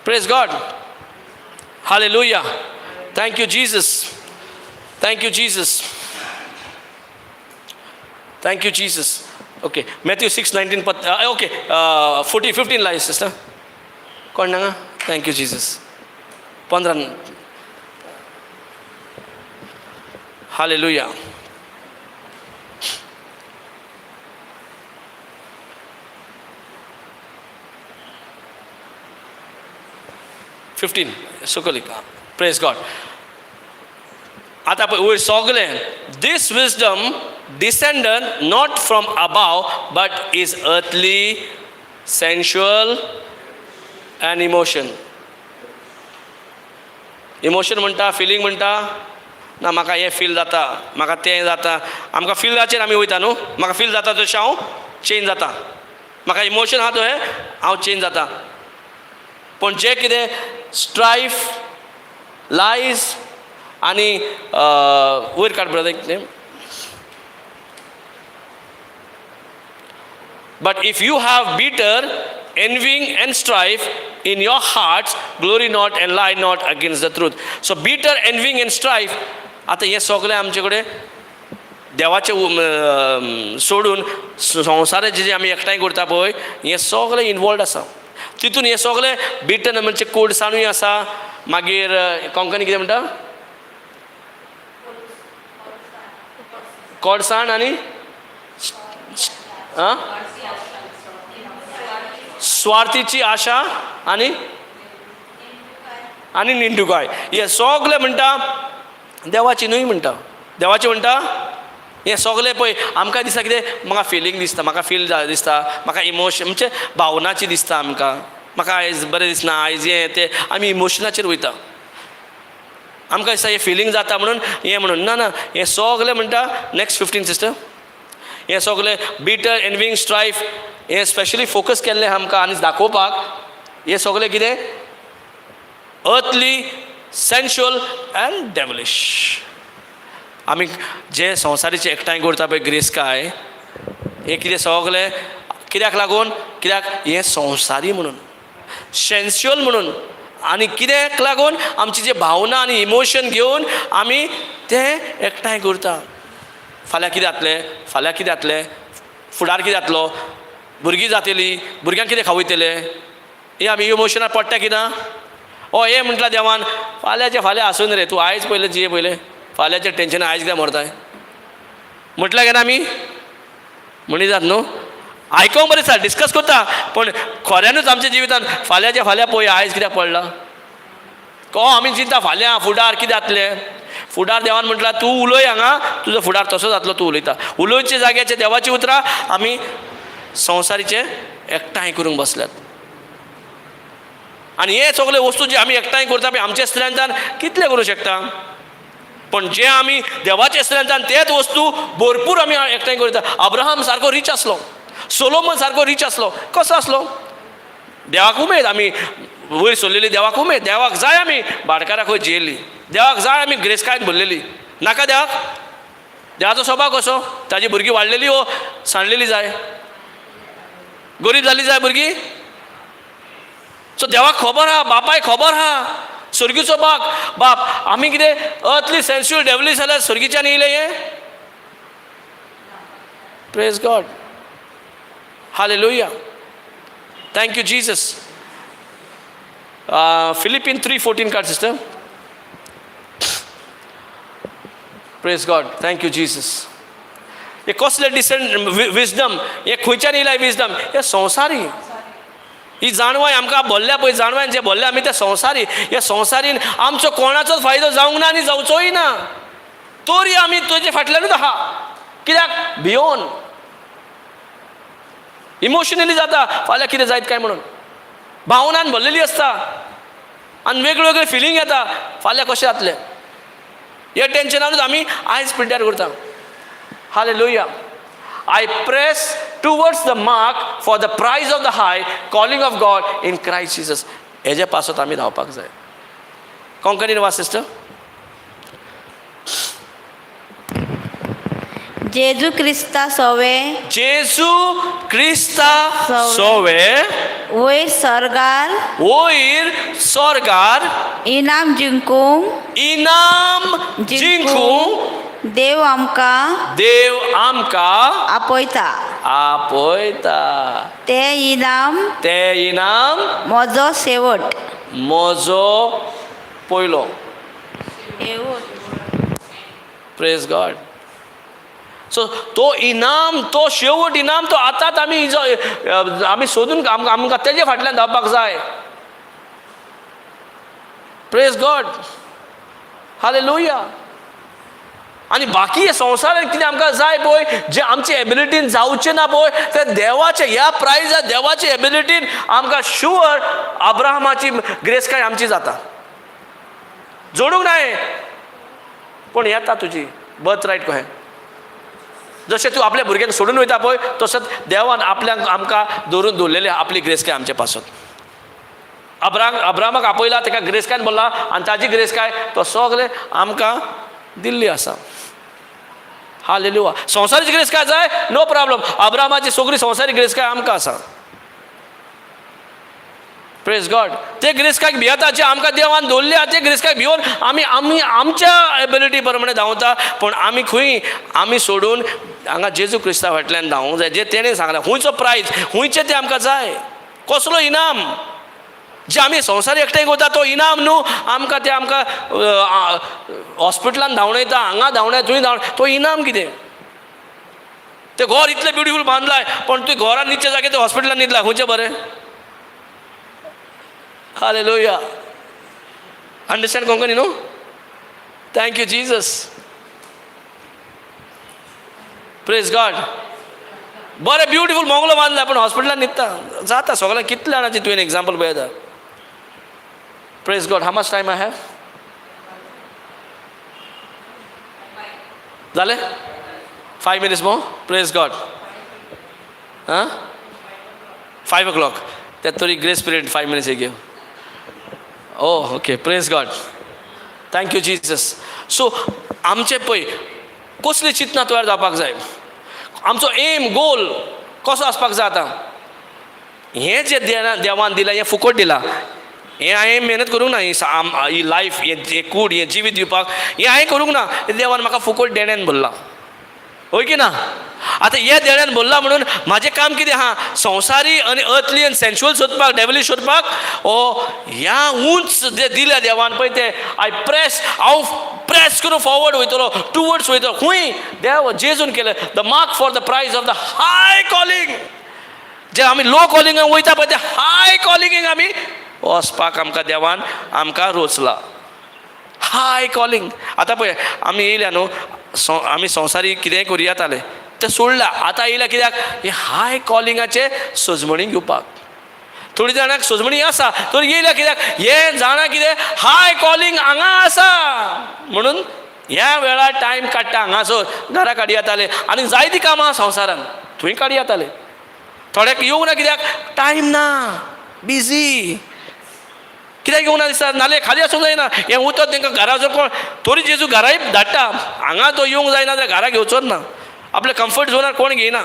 Praise God. Hallelujah. Thank you Jesus. Thank you Jesus. Thank you Jesus. Okay, Matthew 6:19 पत ओके 40 15 लाय सिस्टर. कोण Nanga? Thank you Jesus. 15. Hallelujah. 15 सकयल. Praise God. आतां पळय वयर सगलें, this wisdom descended not from above but is earthly, sensual and emotion. Emotion म्हणटा, feeling म्हणटा ना, म्हाका हें फील जाता, म्हाका तें जाता. आमकां फिलाचेर आमी वयता न्हू, म्हाका फील जाता तशें हांव चेंज जाता, म्हाका इमोशन आहा तो हें हांव चेंज जाता. पूण जें कितें स्ट्रायफ, लायज आनी वयर काड ब्रदर कितें. But if you have bitter envying and strife in your hearts, glory not and lie not against the truth. So bitter envying and strife, आतां हें सगळें आमचे कडेन देवाचें सोडून संवसाराचें जें आमी एकठांय करता पळय, हें सगळें इनवॉल्ड आसा तितून. हें सगळें बिटर म्हणजे कोडसाणूय आसा. मागीर कोंकणी कितें म्हणटा? कोडसाण आनी आं स्वार्थीची आशा आनी निंदुकाय. हे सगळे म्हणटा देवाची न्हय म्हणटा, देवाची म्हणटा. हें सगळें पळय आमकां दिसता कितें, म्हाका फिलींग दिसता, म्हाका फील दिसता, म्हाका इमोशन म्हणजे भावनाची दिसता आमकां. म्हाका आयज बरें दिसना, आयज हें तें, आमी इमोशनाचेर वयता. आमकां दिसता हें फिलींग जाता म्हणून हें म्हणून. ना ना, हें सगळें म्हणटा. Next 15 sister. हें सगळें बिटर एनविंग स्ट्रायफ, हें स्पेशली फोकस केल्लें आमकां आनी दाखोवपाक हें सगळें कितें अर्थली, सेन्शुअल अँड डेवलिश. आमी जे संवसारीचे एकठांय करता पळय गिरेस्तकाय, हें कितें सगळें कित्याक लागून? कित्याक हें संवसारी म्हणून, सेन्शुअल म्हणून. आनी कित्याक लागून? आमची जे भावना आनी इमोशन घेवन आमी तें एकठांय करता. फाल्यां कितें जातलें, फाल्यां कितें जातलें, फुडार कितें जातलो, भुरगीं जातली, भुरग्यांक कितें खावयतले, हें आमी इमोशनार पडटा की ना? हय, हें म्हटलां देवान, फाल्यांचें फाल्यां आसून रे, तूं आयज पयलें जिये पयलें. फाल्यांचें टेंशन आयज कित्याक मरताय म्हटल्यार केन्ना आमी म्हणिजात न्हू? आयकोंक बरें दिसता, डिस्कस करता, पूण खऱ्यानूच आमच्या जिवितान फाल्यांचें फाल्यां पळय, आयज कित्याक पडला को आमी चिंता फाल्यां फुडार कितें जातलें. फुडार देवान म्हटलां तूं उलय हांगा, तुजो फुडार तसो जातलो. तूं उलयता उलोवचे जाग्याचे देवाची उतरां आमी संवसारीचे एकठांय करूंक बसल्यात. आनी हे सगळे वस्तू जे आमी एकठांय करता पळय, आमच्या स्त्रेंथान कितले करूं शकता? पण जे आमी देवाच्या स्त्रेंथान तेच वस्तू भरपूर आमी एकठांय करता. अब्राहम सारको रीच आसलो, सोलोमन सारको रीच आसलो. कसो आसलो? देवाक उमेद आमी वयर सरलेली, देवाक उमेद. देवाक जाय आमी भाटकाराक खंय जियेल्ली, देवाक जाय आमी गिरेस्तकायेन भरलेली. नाका देवाक? देवाचो स्वभाव कसो? ताजी भुरगीं वाडलेली हो सांडलेली जाय, गरीब जाल्ली जाय भुरगीं. सो देवाक खबर आहा, बापाय खबर आहा, सर्गीचो बाप बाप. आमी कितें अर्थली, सेन्शुअल, डेवलिश जाल्यार सर्गीच्यान येयलें हें? Praise God, hallelujah, thank you Jesus. Philippian 3:14 काड sister. Praise God, thank you Jesus. हे कसले डिसेंट विजडम? हे खंयच्यान येयला विजडम? हे संवसारी ही जाणवाय आमकां भरल्या पळय, जाणवायन जे भरल्या आमी ते संवसारी. ह्या संवसारीन आमचो कोणाचोच फायदो जावंक ना आनी जावचोय ना, तरी आमी तुजे फाटल्यानूच आहा. कित्याक? भियोन इमोशनली जाता, फाल्यां कितें जायत काय म्हणून भावनान भरलेली आसता आनी वेगळे वेगळे फिलींग येता, फाल्यां कशें जातलें हे टेन्शनानूच आमी आयज प्रिपेर करता. Hallelujah. I press towards the mark for the prize of the high calling of God in Christ Jesus. हेजे पासत आमी धांवपाक जाय. कोंकणीन वाच सिस्टर. जेजू क्रिस्ता सोवे जेजू क्रिस्ता सोवे वयर सर्गार वयर स्वर्गार इनाम जिंकूंक इनाम जिंकूंक देव आमकां देव आमकां आपयता. आपयता. तें इनाम तें इनाम म्हजो शेवट. म्हजो पयलो. प्रेज गॉड. सो तो इनाम, तो शेवट इनाम, तो आतांच आमी आमी सोदून आमकां तेजे फाटल्यान धांवपाक जाय. प्रेज गॉड, हालेलुया. आनी बाकी हे संवसारांत कितें आमकां जाय पळय, जे आमचे एबिलिटीन जावचें ना पळय, ते देवाचे ह्या प्रायजा देवाचे एबिलिटीन आमकां शुअर अब्राहमाची गिरेस्तकाय आमची जाता. जोडूंक ना हें, पूण येता तुजी बर्थ रायट कहें. जशें तूं आपल्या भुरग्यांक सोडून वयता पळय, तसोच देवान आपल्याक आमकां दवरून दवरलेले आपली गिरेस्तकाय आमचे पासत. अब्रामाक आपयला, ताका ग्रेसकायन भरला आनी ताजी ग्रेसकाय तो सगळे आमकां दिल्ली आसा. हालेलुया. संवसारीची ग्रेसकाय जाय, नो प्रॉब्लम. अब्रामाची सगळी संवसारी ग्रेसकाय आमकां आसा. Praise God. ते ग्रेसकायक भियेता जे आमकां देवान दवरले आहा, ते ग्रेसकायक भिवन आमी आमी आमच्या एबिलिटी प्रमाणे धांवता. पूण आमी खंय आमी सोडून हांगा जेजू क्रिस्ता फाटल्यान धांवूंक जाय. जे तेणें सांगलां, खंयचो प्रायज, खंयचें तें आमकां जाय, कसलो इनाम जे आमी संवसार एकठांय करता तो इनाम न्हू आमकां. ते आमकां हॉस्पिटलान धांवणयता, हांगा धांवणय, थंय धांवणय, तो इनाम कितें? तें घर इतलें ब्युटिफूल बांदलाय, पूण तुवें घरान न्हिदच्या जाग्यार तें हॉस्पिटलान न्हिदला, खंयचें बरें? Hallelujah. Understand Konkani न्हू? Thank you Jesus. Praise God. बरें ब्युटिफूल मोगलो बांदला, पूण हॉस्पिटलान न्हिदता. जाता सगळ्यांक, कितल्या जाणांची तुवें एग्जाम्पल पळयता. Praise God. How much time I have? जालें? 5 minutes more? Praise God. हां, 5 o'clock. ते तरी grace period 5 minutes घेव. Oh okay. Praise God. Thank you Jesus. So आमचें पळय कसली चिंतना तयार जावपाक जाय, आमचो एम गोल कसो आसपाक जाय. आतां हें जें देवान दिलां हें फुकट दिलां, हें हांवें मेहनत करूंक ना. ही लायफ, हें कूड, हें जिवीत दिवपाक हें हांवें करूंक ना, देवान म्हाका फुकट देण्यान भरलां, हय की ना? आतां हे देण्यान भरलां म्हणून म्हाजें काम कितें आहा? संवसारी आनी अर्थली आनी सेन्शुअल सोदपाक, डेवली सोदपाक, ओ ह्या उंच जे दिल्या देवान पळय ते I press, हांव प्रेस करून फॉरवर्ड वयतलो, टुवर्ड्स वयतलो. खंय देव जेजून केलें the mark for the prize of the high calling. जे आमी लो कॉलिंगाक वयता पळय ते हाय कॉलिंगेक आमी वचपाक आमकां देवान आमकां रोचला. हाय कॉलिंग. आतां पळय आमी येयल्या न्हू, आमी संवसारी कितेंय करूं येताले तें सोडलां, आतां येयल्या कित्याक? हे हाय कॉलिंगाचे सजमणी घेवपाक. थोडी जाणांक सजमणी आसा तर येयल्या कित्याक? हें जाणा कितें हाय कॉलिंग हांगा आसा म्हणून ह्या वेळार टायम काडटा. हांगासर घरा काडी येताले आनी जायतीं कामां संवसारान थंय काडी येताले. थोड्याक येवंक ना कित्याक? टायम ना, बिजी. कित्याक येवंक ना दिसता? नाल्यार खाली आसूंक जायना हें उतर तांकां घरा जर कोण तरी जेजू घराय धाडटा, हांगा तो येवंक जायना जाल्यार घरा घेवचोच ना. आपल्या कम्फर्ट झोनार कोण घेयना.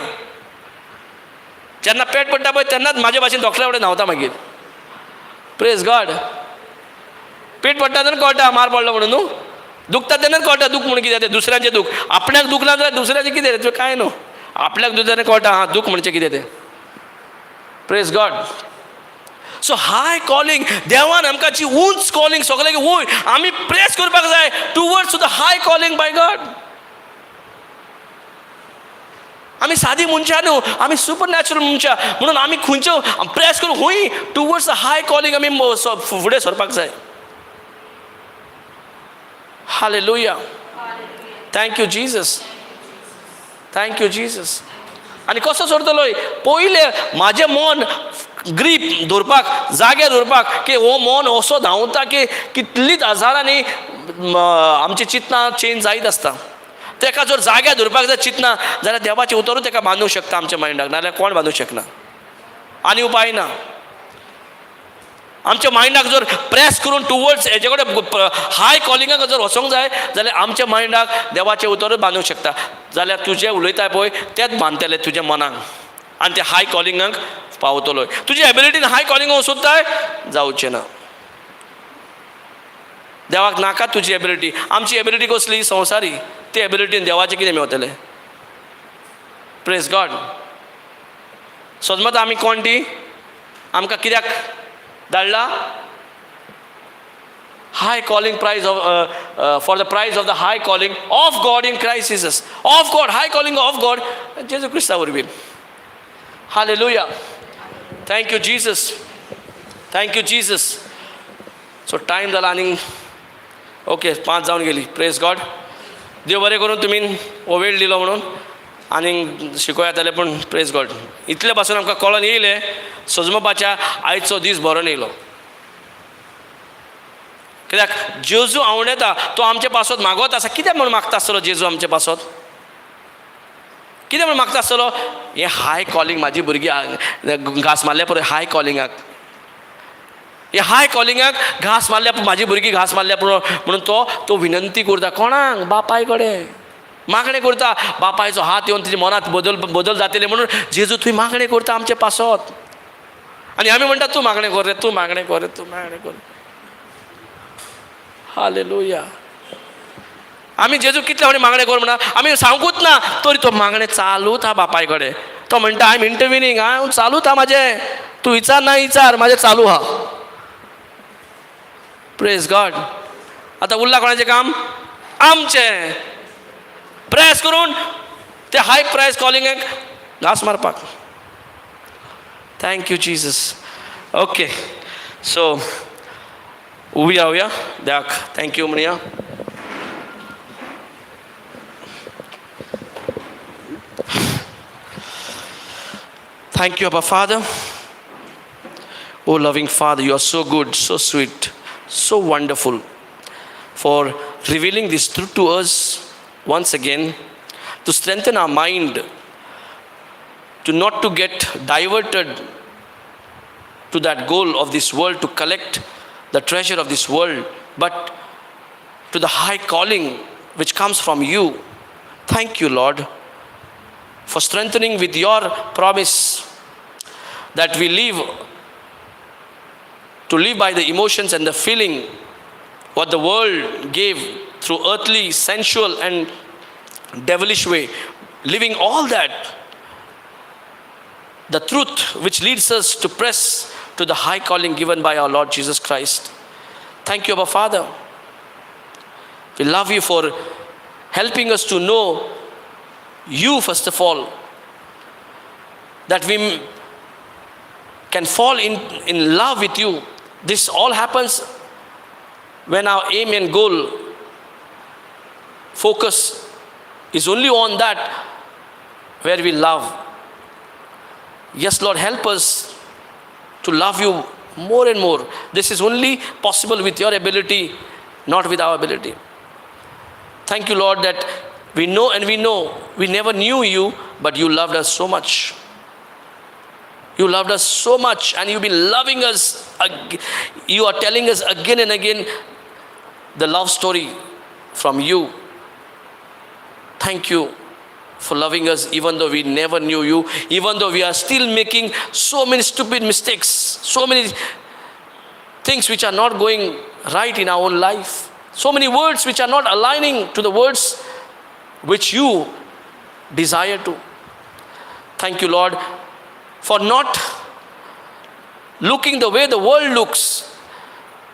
जेन्ना पेट पडटा पळय तेन्नाच म्हाजे भाशेन डॉक्टरा कडेन धांवता मागीर. Praise God. पेट पडटा तेन्ना कळटा मार पडलो म्हणून न्हू, दुखता तेन्नाच कळटा दूख म्हणून कितें तें. दुसऱ्यांचें दूख आपल्याक दुखना जाल्यार दुसऱ्याचें कितें तें कांय न्हू, आपल्याक दुखता तेन्ना कळटा हां दूख म्हणचें कितें तें. Praise God. So high calling देवान आमकां जी उंच कॉलिंग सगळ्यांक वयर आमी प्रेस करपाक जाय towards to the high calling by God. आमी सादी मनशां न्हू, आमी सुपर नॅचरल मनशां म्हणून आमी खंयच्यो प्रेस करून खंय टुवर्ड्स the high calling आमी फुडें सरपाक जाय. Hallelujah. Thank you Jesus. Thank you Jesus. आनी कसो सोडटलो? पयलें म्हाजें मन ग्रीप दवरपाक, जाग्यार दवरपाक की हो मन असो धांवता की कितलीच हजारांनी आमची चिंतनां चेंज जायत आसता. तेका जर जाग्यार दवरपाक जाय चिंतना जाल्यार देवाचें उतरूच तेका बांदूंक शकता आमच्या मायंडाक, नाजाल्यार कोण बांदूंक शकना, आनी उपाय ना. आमच्या मायंडाक जर प्रेस करून टुवर्ड्स हेजे कडेन हाय कॉलिंगाक जर वचोंक जाय जाल्यार आमच्या मायंडाक देवाचें उतरूच बांदूंक शकता. जाल्यार तुजें उलयता पळय तेंच बांदतलें तुज्या मनाक आनी ते हाय कॉलिंगाक पावतलो. तुजे एबिलिटीन हाय कॉलिंगाक वचोताय जावचें ना. देवाक नाका तुजी एबिलिटी. आमची एबिलिटी कसली? संवसारी. ते एबिलिटीन देवाचें कितें मेवतलें? Praise God. सजमत आमी कोण ती? आमकां कित्याक धाडला? High calling prize of for the prize of the high calling of God in Christ Jesus. Of God, high calling of God जेजू क्रिस्ता वरवीं. Hallelujah. Thank you Jesus. Thank you Jesus. So time जाला आनी okay 5 जावन गेली. Praise God. देव बरें करून तुमी हो वेळ दिलो म्हणून आनी शिकोवं येतालें, पूण प्रेज गॉड इतले पासून आमकां कळोन येयलें सजमपाच्या आयचो दीस बरोन येयलो. कित्याक जेजू आवडटा तो आमचे पासत मागत आसा. कित्याक म्हूण मागता आसतलो जेजू आमचे पासत? कितें म्हूण मागता आसतलो? हें हाय कॉलिंग म्हाजी भुरगीं घांस मारल्या पळय हाय कॉलिंगाक. हे हाय कॉलिंगाक घांस मारल्या, म्हाजी भुरगीं घांस मारल्या म्हणून तो तो विनंती करता कोणाक? बापाय कडेन मागणें करता. बापायचो हात येवन तिच्या मनांत बदल बदल जातले म्हणून जेजू थंय मागणें करता आमचे पासत. आनी आमी म्हणटा तूं मागणें कर रे, तूं मागणें कर रे, तूं मागणें कर. हालेलुया. आमी जेजू कितले फावटी मागणें कर म्हणा आमी सांगूच ना, तरी तो मागणें चालूच आहा बापाय कडेन. तो म्हणटा I am इंटरविनींग, हांव चालूच आहा म्हाजें, तूं विचार ना विचार, म्हाजें चालू आहा. Praise God. आतां उरलां कोणाचें काम? आमचें. प्रेस करून ते हाय प्रायस कॉलिंगाक घांस मारपाक. Thank you Jesus. Okay, so उबी रावया देवाक thank you म्हणया. Thank you, Abba Father. Oh, loving Father, you are so good, so sweet, so wonderful for revealing this truth to us once again, to strengthen our mind, to not to get diverted to that goal of this world, to collect the treasure of this world, but to the high calling which comes from you. Thank you, Lord, for strengthening with your promise that we live to live by the emotions and the feeling what the world gave through earthly, sensual and devilish way, living all that, the truth which leads us to press to the high calling given by our Lord Jesus Christ. Thank you, our Father. We love you for helping us to know you first of all, that we can fall in love with you. This all happens when our aim and goal focus is only on that where we love. Yes, Lord, help us to love you more and more. This is only possible with your ability, not with our ability. Thank you, Lord, that we know and we know we never knew you, but you loved us so much. You loved us so much, and you've been loving us. You are telling us again and again the love story from you. Thank you for loving us even though we never knew you, even though we are still making so many stupid mistakes, so many things which are not going right in our own life, so many words which are not aligning to the words which you desire to. Thank you, Lord, for not looking the way the world looks.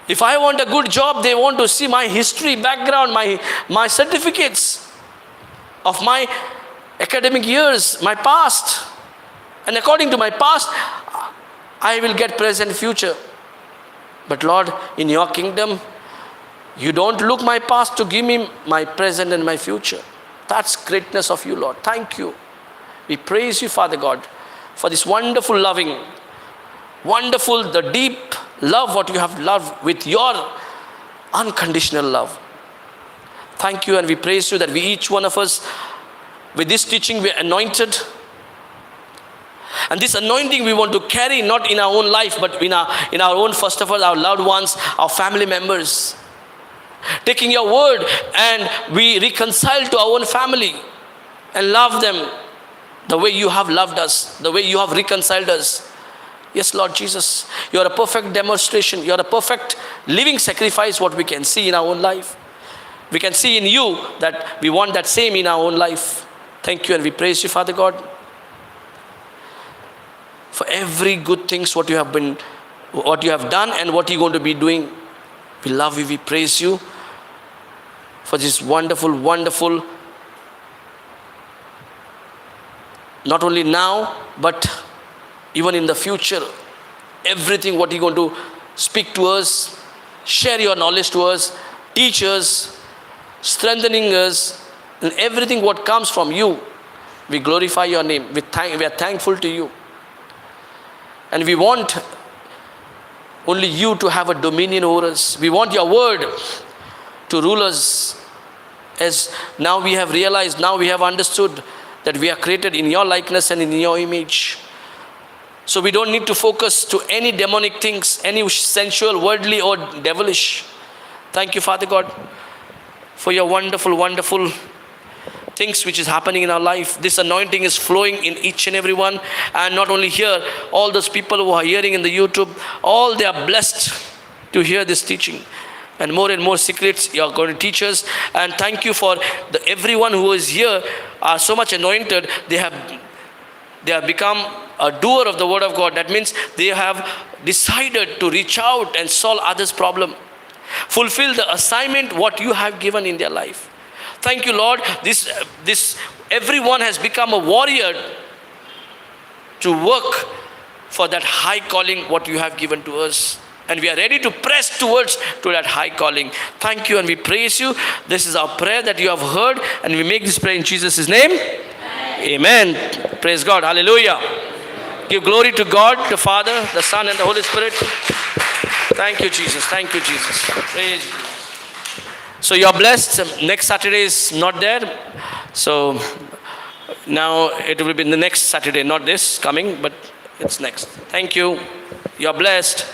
If I want a good job, they want to see my history, background, my certificates of my academic years, my past. And according to my past, I will get present, future. But Lord, in your kingdom, you don't look my past to give me my present and my future. That's greatness of you, Lord. Thank you. We praise you, Father God, for this wonderful loving, wonderful, the deep love what you have loved with your unconditional love. Thank you, and we praise you that we, each one of us, with this teaching, we are anointed. And this anointing we want to carry not in our own life, but in our own, first of all, our loved ones, our family members. Taking your word and we reconcile to our own family and love them the way you have loved us, the way you have reconciled us. Yes, Lord Jesus, you are a perfect demonstration. You are a perfect living sacrifice, what we can see in our own life. We can see in you that we want that same in our own life. Thank you, and we praise you, Father God, for every good things what you have been, what you have done and what you're going to be doing. We love you, we praise you for this wonderful, wonderful, not only now, but even in the future, everything what you're going to speak to us, share your knowledge to us, teach us, strengthening us, and everything what comes from you. We glorify your name. We are thankful to you. And we want only you to have a dominion over us. We want your word to rule us. As now we have realized, now we have understood that we are created in your likeness and in your image. So we don't need to focus to any demonic things, any sensual, worldly or devilish. Thank you, Father God, for your wonderful, wonderful things which is happening in our life. This anointing is flowing in each and every one, and not only here, all those people who are hearing in the YouTube, all they are blessed to hear this teaching. And more secrets you are going to teach us. And thank you for the everyone who is here are so much anointed. They have become a doer of the word of God. That means they have decided to reach out and solve others' problem, fulfill the assignment what you have given in their life. Thank you, Lord. This everyone has become a warrior to work for that high calling what you have given to us. And we are ready to press towards to that high calling. Thank you, and we praise you. This is our prayer that you have heard, and we make this prayer in Jesus' name. Amen. Praise God. Hallelujah. Give glory to God, the Father, the Son, and the Holy Spirit. Thank you, Jesus. Thank you, Jesus. Praise Jesus. So you are blessed. Next Saturday is not there. So now it will be the next Saturday, not this coming, but it's next. Thank you. You are blessed.